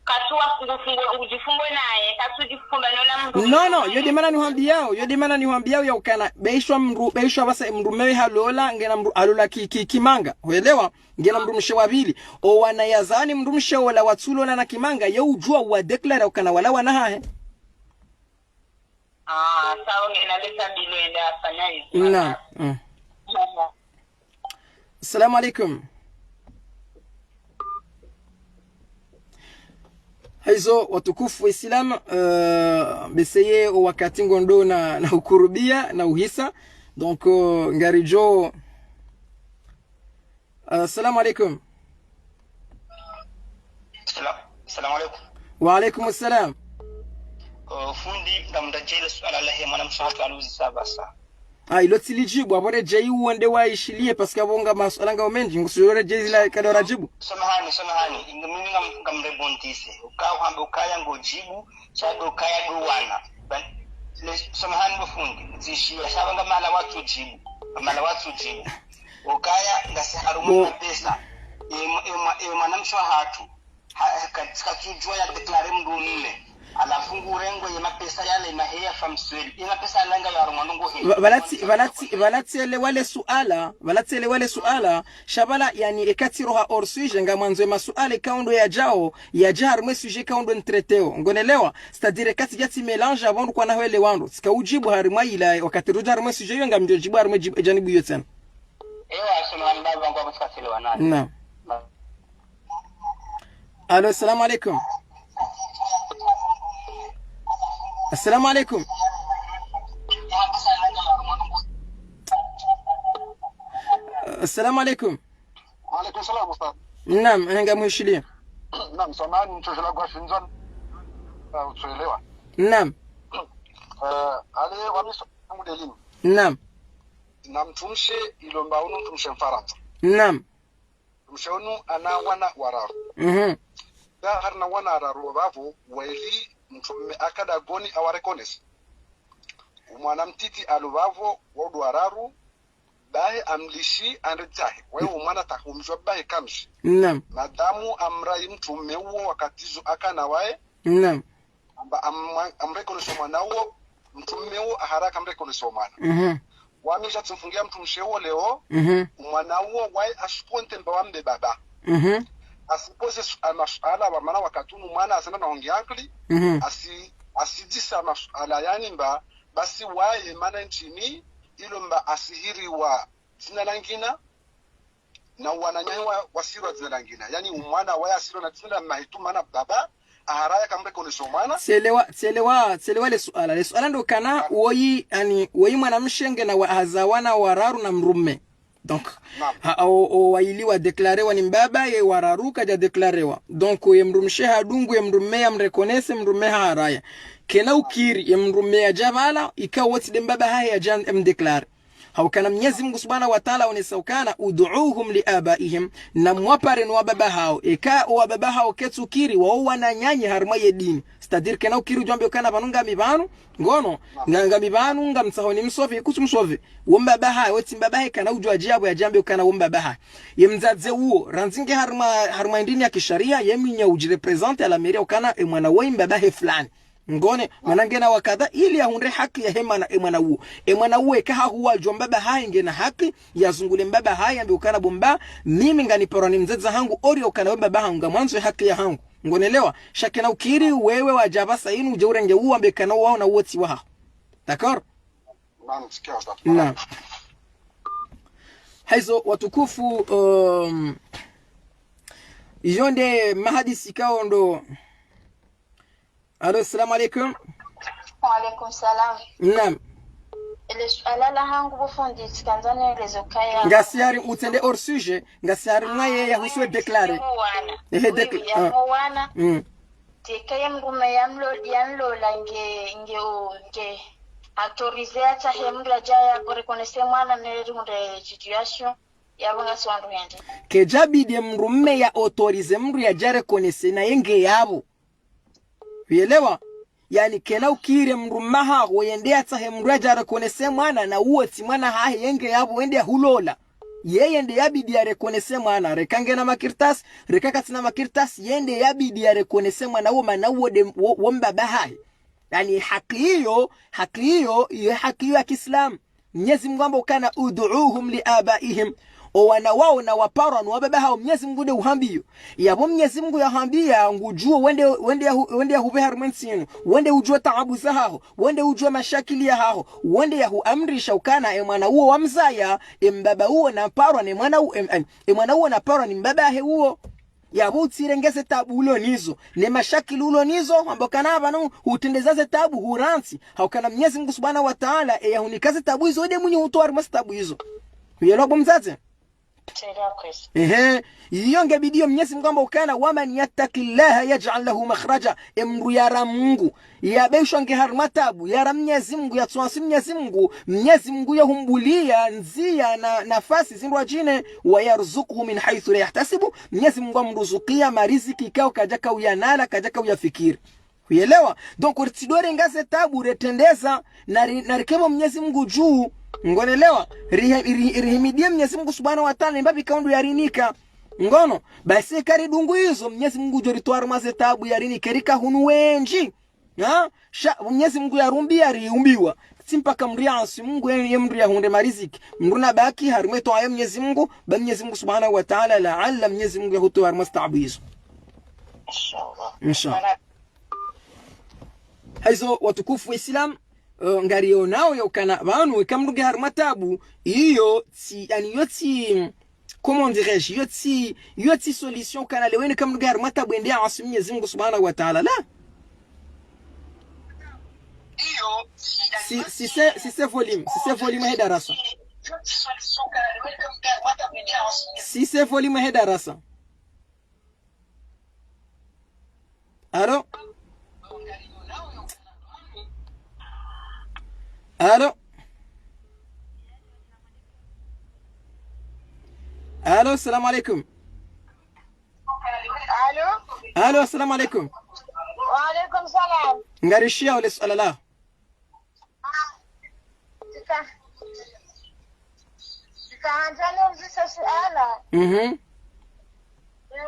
kasuwa ngufungo, ngudjifumbo naye, kasudjifumba nola mndru. Non, non, yo nde mana nihwambiyao, yo nde mana nihwambiyao ya ukana, baishwa mndru, baishwa apvasa mndru mme halola, ngena mndru, halola ki, ki, kimanga, hwelewa, ngena mndru mshe wa pvili, o wana yazani mndru mshe ola watsulola na kimanga, ye udjuwa uwadéclaré ukana wala wana hahe. Ah, sawa, ngena leza mbili enda afanya hivi. Naam. Mm. Naam. Assalamu alaikum. Haizo watukufu wa Islam, euh, beseye o wakati ngondo na, na ukurubia, na uhisa. Donc, euh, ngaridjo. Euh, assalamu alaikum. Salam, salam alaikum. Wa alaikum salam. Euh, fundi, ngamdjele suala lahe mwanamshe hatru aluzisa pvasa. Ah, ilo tsilidjibu, apvo redjeyi uwonde waishiliye, parce que apvo nga masuala ngao mendji, ngusujo redjeyi zila kado radjibu. Samahani, samahani, inga mimi ngam, ngamrebondise. Ukaya uhambe ukaya ngodjibu, sha ndo ukaya ndo wana. Ba, le, samahani bo fundi, zishiya, sha ba nga mahala watsudjibu, mahala watsudjibu. Ukaya ngasi harumwa mapesa. E mwa, e mwa, e mwanamshe hatru. Ha, ka, katsudjuwa ya déclarer mndru mme. Halafu ngurengwa ye mapesa yale maheya famsweli. Ye mapesa yale nga yarumwa ndrongo he. Pva, pvala tsi, pvala tsi, pvala tsielewa le suala, pvala tsielewa le suala, sha pvala, yani, eka tsiroha hors sujet, ngamwandzo ye masuala ikao ndo yadjao, yadje harumwa ye sujet ikao ndo nitreteo. Ngonelewa, c'est-à-dire eka tsidja tsi mélange apvo ndo kwana hwelewa ndro. Tsika udjibu harumwa ila, wakati rudja harumwa ye sujet iyo ngamdjo djibu harumwa ye djib-, e djanibu iyo tsena. Ewa, samahani baba, ngwa mutsikatile wanani. Naam. Allô, assalamu alaikum. Assalamu alaikum. Assalamu alaikum. Wa alaikum salam, ustadh. Naam, ngamwishiliya. Naam, samahani, mtsoshela kwa shindzani. Ah, utsoelewa. Naam. Eh, ale wamiso mudelini. Naam. Na mtrumshe ilo mba unu mtrumshe Mfarantsa. Naam. Mtrumshe unu ana wana wararu. Mhm. Nga harina wana wararu wapvo, waili mtrumme aka dagoni awareconnaisse. Umwana mtiti alo pvapvo, waudu wararu, bahe amlishi andre tsahe. Waye umwana tahumdjwa bahe kamshi. Naam. Madamu amrayi mtrumme uwo wakati zo akana waye. Naam. Amba am-, amreconnaisse omwana uwo, mtrumme uwo aharaka amreconnaisse omwana. Mhm. Wami sha tsimfungia mtrumshe uwo leo, Mhm. umwana uwo waye ashikonte mba wambe baba. Mhm. Asipose su-, amasuala wa mana wakati unu mwana asenda na hongi ankili, Mhm. asi-, asidisa amasuala yani mba, basi waye mana ntrini, ilo mba asihiriwa dzina langina, na wananyahe wa, wasirwa dzina langina. Yani umwana waye asirwa na dzina la mahitu mana baba, aharaya kamreconnaisse omwana. Tselewa, tselewa, tselewa le suala. Le suala ndo kana, woyi, ani, woyi mwanamshe ngena wa, haza wana wararu na mrume. Donc, Naam. ha, o, o, waili wa déclarewa ni mbaba, ye wararu kadja déclarewa. Donc, ye mrumshe hadungu, ye mrume ya mreconnaisse, mrume haraya. Kena ukiri, ye mrume yadja pvala, ika wotsi de mbaba hahe yadja mdéclare. Haukana Mnyezi Mungu Subhanahu wa Ta'ala onesa ukana, "Ud'uhum li abaihim," na mwapare no wababa hawo. Eka o wababa hawo ketsukiri, wao wananyanyi harumwa ye dini. C'est-à-dire kena ukiri udjwambe ukana pvanu ngami pvanu, ngono, nga, ngami pvanu, ngamtsaho nimsove, kutsumsove. Wo mbaba hahe, wotsi mbaba hahe kana udjwa djapvo yadjambe ukana wo mbaba hahe. Ye mdzadze uwo, randzi nge harumwa, harumwa indini ya kisharia, ye mwinya udjireprésenter à la mairie ukana, e mwana woyi mbaba he fulani. Ngone, mwana ngena wakadha, ili yahundre haki yahe mwana, e mwana uwo. E mwana uwo eka hahuwa djo mbaba hahe ngena haki, yazungule mbaba hahe, yambe ukana bo mba, mimi nganiparwa ni mdzadze hangu, ori ukana we mbaba hangu, ngamwandzo e haki ya hangu. Ngonelewa, sha kena ukiri, wewe wadja pvasa inu, udje urenge uwo, wambe kana uwo na uwo tsi wahaho. D'accord? Naam, sikia, ustadh. Naam. Haizo, watukufu, um, iyo nde mahadisi ikao ndo. Allô, assalamu alaikum. Wa alaikum salam. Naam. Ele suala lahangu bo fundi, tsikandza nelezo kaya. Ngasi hari utsende hors sujet, ngasi hari mwaye yahusu e déclarer. Yaho wana. Ehe, Oui, décla-, yaho wana. Mm. Teka ye mrume yamlo-, yamlola nge, nge, o, nge autorisé atsahe mndru yadja ya reconnaisse mwana ne rihundre situation, yapvo ngasi wandru yende. Kedjabidi ye mrume ya autorisé mndru yadja reconnaisse naye nge yapvo. Uyelewa? Yani kena ukiri ye mrume haho yende yatsahe mndru yadja reconnaisse mwana na uwo tsi mwana hahe ye nge yapvo wende yahulola. Yeye nde yabidi ya reconnaisse mwana, reka ngena makartasi, reka katsina makartasi, yende yabidi ya reconnaisse mwana wo mana wo de, wo, wo mbaba hahe. Yani haki iyo, haki iyo, iyo haki iyo ya kiislamu. Mnyezi Mungu amba ukana ud'uhum li abaihim. O wana wawo na waparwa no wababa hawo, Mnyezi Mungu de uhambiyo. Yapvo Mnyezi Mungu yahambia, ngudjuo wende, wende yahu-, wende yahupve harumwa entsi inu, wende udjuo taabu zahaho, wende udjuo mashakili yahaho, wende yahuamrisha ukana e mwana uwo wamzaya, e mbaba uwo naparwa ne mwana u-, em, em, e mwana uwo naparwa ni mbaba hahe uwo. Yapvo utsirenge ze taabu ulo nizo, ne mashakili ulo nizo, hamba ukana pvanu hutrendeza ze taabu hurantsi, ha ukana Mnyezi Mngu Subhanahu wa Taala, eya hunika ze taabu izo, nde mwenye hutowa harimwa ze taabu izo. Huyelewa bo mdzadze? Ehe, iyo nge bidiyo Mnyezi Mngu hamba ukana, ومن يتق الله يجعل له مخرجا. E mndru yara Mngu, yabeshwa nge harimwa taabu, yara Mnyezi Mngu, yatsuasi Mnyezi Mngu, Mnyezi Mngu yahumbuliya ndziya na nafasi zindrwadjine, ويرزقه من حيث لا يحتسب. Mnyezi Mngu hamruzukiya mariziki ikao kadjaka uyanala, kadjaka uyafikiri. Huyelewa? Donc, ritsidjorenga ze taabu, retrendeza, na ri-, na rikepvo Mnyezi Mngu dju. Ngonelewa? Rihe-, ri-, rihimidiye Mnyezi Mngu Subhanahu wa Taala, ni mbapvi ikao ndo yarinika. Ngono? Basi eka ridungu izo, Mnyezi Mngu ngudjo ritowa harimwa ze taabu yarinika, rika hunu wendji. Ha? Sha, Mnyezi Mngu yarumbiya, riumbiwa. Tsi mpaka mndru yaasi Mngu, ye, ye mndru yahundre mariziki. Mndru nabaki harimwa ye twaa ya Mnyezi Mngu, ba Mnyezi Mngu Subhanahu wa Taala, laala Mnyezi Mngu yahutowa harimwa ze taabu izo. Inshallah. Inshallah. Haizo watukufu wa Islam, eh, ngarionao ya ukana pvanu, eka mndru nge harimwa taabu, iyo tsi, yaani iyo tsi, comment dirais-je, iyo tsi, iyo tsi solution ukana leo inu eka mndru nge harimwa taabu yende yaasi Mnyezi Mngu Subhanahu wa Taala, la. Si, si se, si se volume, si se volume he darasa. Si se volume he darasa. Allô? Allô? Allô, salam alaikum. Allô? Allô, salam alaikum. Wa alaikum salam. Ngarishiya wule suala la. Tsika-, tsikahandza niuzise suala. Mhm.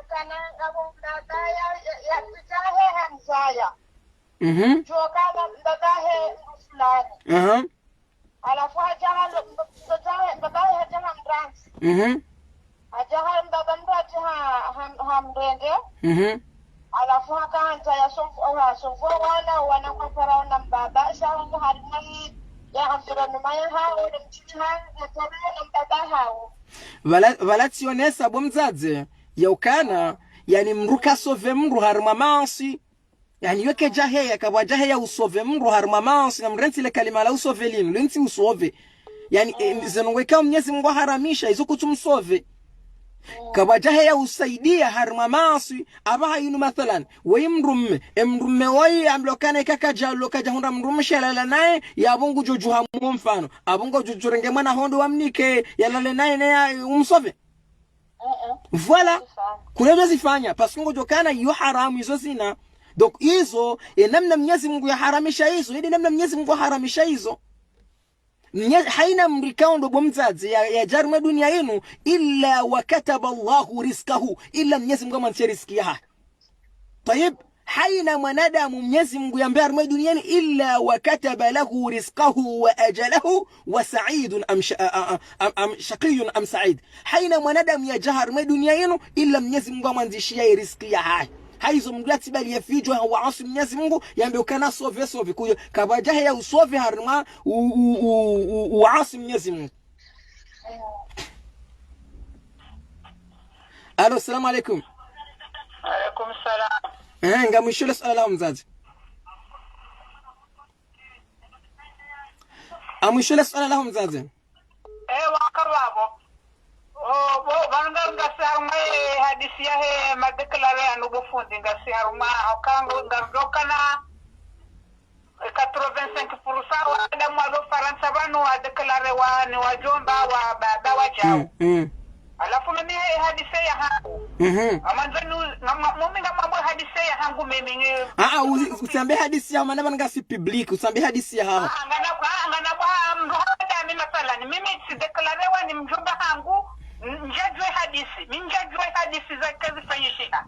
Ukana ngapvo mbaba ya, ya, yapita he hamzaya. Mhm. Djo kana mbaba he mndru fulani. Aha. Halafu hadja ha, mbaba he, mbaba he hadja hamrantsi. Mhm. Hadja ha mbaba mndru hadja ha, ha, hamrenge. Mhm. Halafu hakahandza yasomvu-, yasomvua wana, wana kwa farao na mbaba, sha wangu harimwa yi, ya hambira numa ya hawo, na mtiti hangu, kwa farao na mbaba hawo. Pvala, pvala tsionesa bo mdzadze, ya ukana, yaani mndru kasove mndru harimwa maasi. Yaani, yo kedja heya, kapvwadja heya usove mndru harimwa maasi, ngamrentsi le kalima la usove linu, lentsi usove. Yaani, eh, zinu ngo ikao Mnyezi Mngu aharamisha, izo kutsu msove. Kapvwadja heya usaidia harimwa maasi, apvaha yinu mathalan, weyi mndru mme, e mndru mme woyi ambilwa ukana eka kadja lo, kadja hundra mndru mshe yalala naye, yapvo ngudjo djuha mfano. Apvo ngudjo djurenge mwana hondo wamnike, yalale naye, naye, umsove. Voilà. Kudjo zifanya, parce que ngodjo kana iyo haramu izo zina. Donc izo, e namna Mnyezi Mngu yaharamisha izo, yende namna Mnyezi Mngu yaharamisha izo. Mnye-, haina mndru ikao ndo bo mdzadze ya, yadja harimwa dunia inu, إلا وكتب الله رزقه, ila Mnyezi Mngu yamwandzishe riziki yahahe. Tayib, haina mwanadamu Mnyezi Mngu yambe harimwa dunia inu, إلا وكتب له رزقه وأجله وسعيد أم ش-، أ-، أ-، أ-، أم، أم شقي أم سعيد. Haina mwanadamu yadja harimwa dunia inu, ila Mnyezi Mngu yamwandzishiya ye riziki yahahe. Haizo mndru yatsi bali ye fidjo ha waasi Mnyezi Mngu, yambe ukana sove, sove, kuyo, kapvwadja heya usove harimwa u-, u-, u-, u-, uasi Mnyezi Mngu. Allô, salam alaikum. Alaikum salam. Eh, ngamwishiyo le suala laho mdzadze. Ngamwishiyo le suala laho mdzadze. Eh, wakababo. Oh, bo, pvanu nga, ngasi harimwa ye hadisi yahe madéclaré yanu bo fundi, ngasi harumwa, okangu, ngarudokana, quatre-vingt-cinq pour cent wa wanadamu walo Farantsa pvanu wa déclaré wa ni wadjomba wa baba wadjau. Mm, mm. Halafu mimi he hadisi yahangu. Mhm. Ngamwandzo ni, ngam-, mimi ngamwambe hadisi yahangu mimi nge- Ah, ah, uzi-, usambe hadisi ya mana pvanu ngasi public, usambe hadisi yahaho. Ah, ngana, ah, ngana kwa mndru hata mimi mathalan, mimi tsi déclaré wa ni mdjomba hangu, n-, ndjadjuwa hadisi, mi ndjadjuwa hadisi za kazi fanyishiha.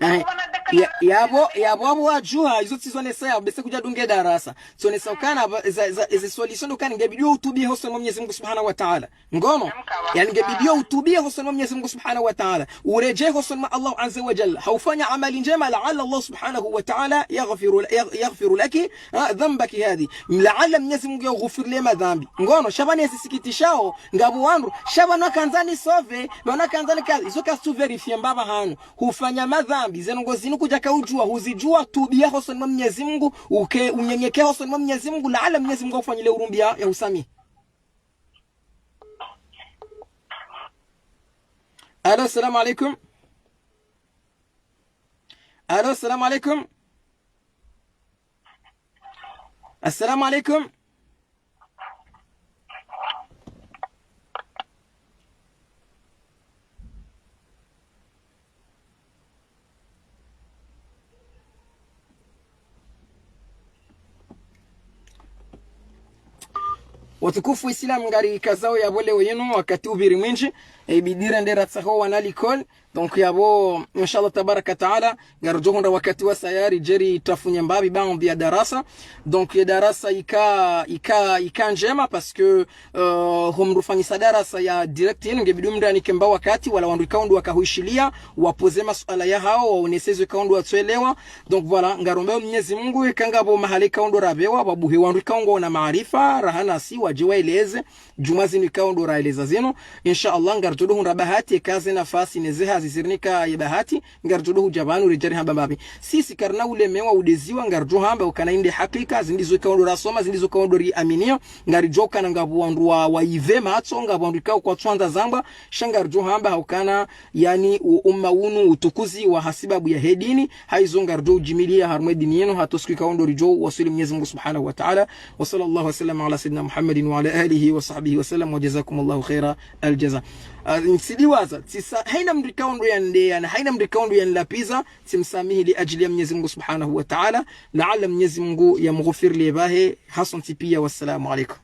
Eh, ya, yapvo, yapvo apvo wadjuha, izo tsi zonesa yapvo, bese kudja dunge darasa. Tsonesa ukana, ba, za, za, ezi solution ukana, ngebidi utubiye hosoni mwa Mnyezi Mungu Subhanahu wa Ta'ala. Ngono, yani ngebidi utubiye hosoni mwa Mnyezi Mungu Subhanahu wa Ta'ala. Uredjeye hosoni mwa Allah Azza wa Jalla. Haufanya amali ndjema, la'alla Allah Subhanahu wa Ta'ala yaghfiru, yagh-, yaghfiru laki, ah, dhanbaki hadhi. La'alla Mnyezi Mungu yaghufiriye madhambi. Ngono, sha pvanu ezi sikitishao, ngapvo wandru, sha pvanu kandzani sauver, pvanu kandzani ka, izo ka su vérifier mbapvi hanu. Hufanya madhambi, zinu ngo zinu kudjaka udjuwa, huzidjuwa, tubiya hosoni mwa Mnyezi Mungu, uke, unyenyekee hosoni mwa Mnyezi Mungu, la'alla Mnyezi Mungu yaufanyile urumbi ya, yahusamihi. Alo, salamu alaikum. Alo, salamu alaikum. Assalamu alaikum. Watukufu Islam, ngarikazao yapvo leo yinu, wakati upviri mwindji, e, ibidi rende ratsahe wana likoli. Donc yapvo, inshallah tabaraka taala, ngaridjo hundra wakati wasaya ridje ritafunye mbapvi baadhwi ya darasa. Donc ye darasa ika, ika, ika ndjema parce que, euh, ho mndru ufanyisa darasa ya direct yinu, ngebidi mndru yanike mba wakati, wala wandru ikao ndo waka huishiliya, wapoze masuala yahao, waonese zo ikao ndo watsuelewa. Donc voilà, ngaromba Mnyezi Mungu, eka ngapvo mahala ikao ndo rapvewa, wabuhe wandru ikao ngwao na maarifa, raha nasi, wadje waeleze, djumwa zinu ikao ndo raeleza zinu. Insha Allah, ngaridjo ndo hundra bahati, eka ze nafasi ne ze hazi zirinika ye bahati, ngaridjo ndo hudja pvanu ridje rihamba mbapvi. Sisi karina ulemewa udeziwa, ngaridjo hamba ukana inde hakika, zindri zo ikao ndo rasoma, zindri zo ikao ndo riaminiyo, ngaridjo ukana ngapvo wandru wa, waipve matso, ngapvo wandru ikao kwatsuandza zambwa, sha ngaridjo hamba haukana, yani, u-, umma unu utukuziwa hasibabu yahe dini, haizo ngaridjo udjimiliya harumwa ye dini yinu, hata siku ikao ndo ridjo waswili Mnyezi Mungu Subhanahu wa Ta'ala. وصلى الله وسلم على سيدنا محمد وعلى آله وصحبه وسلم، وجزاكم الله خير الجزاء. Ah, ntsidiwaza, tsisa, haina mndru ikao ndo yande, yani, haina mndru ikao ndo yanilapviza, tsimsamihi li ajili ya Mnyezi Mungu Subhanahu wa Ta'ala, la'alla Mnyezi Mungu yamghufiriye pvahe, hasontsi piya, wassalamu alaikum.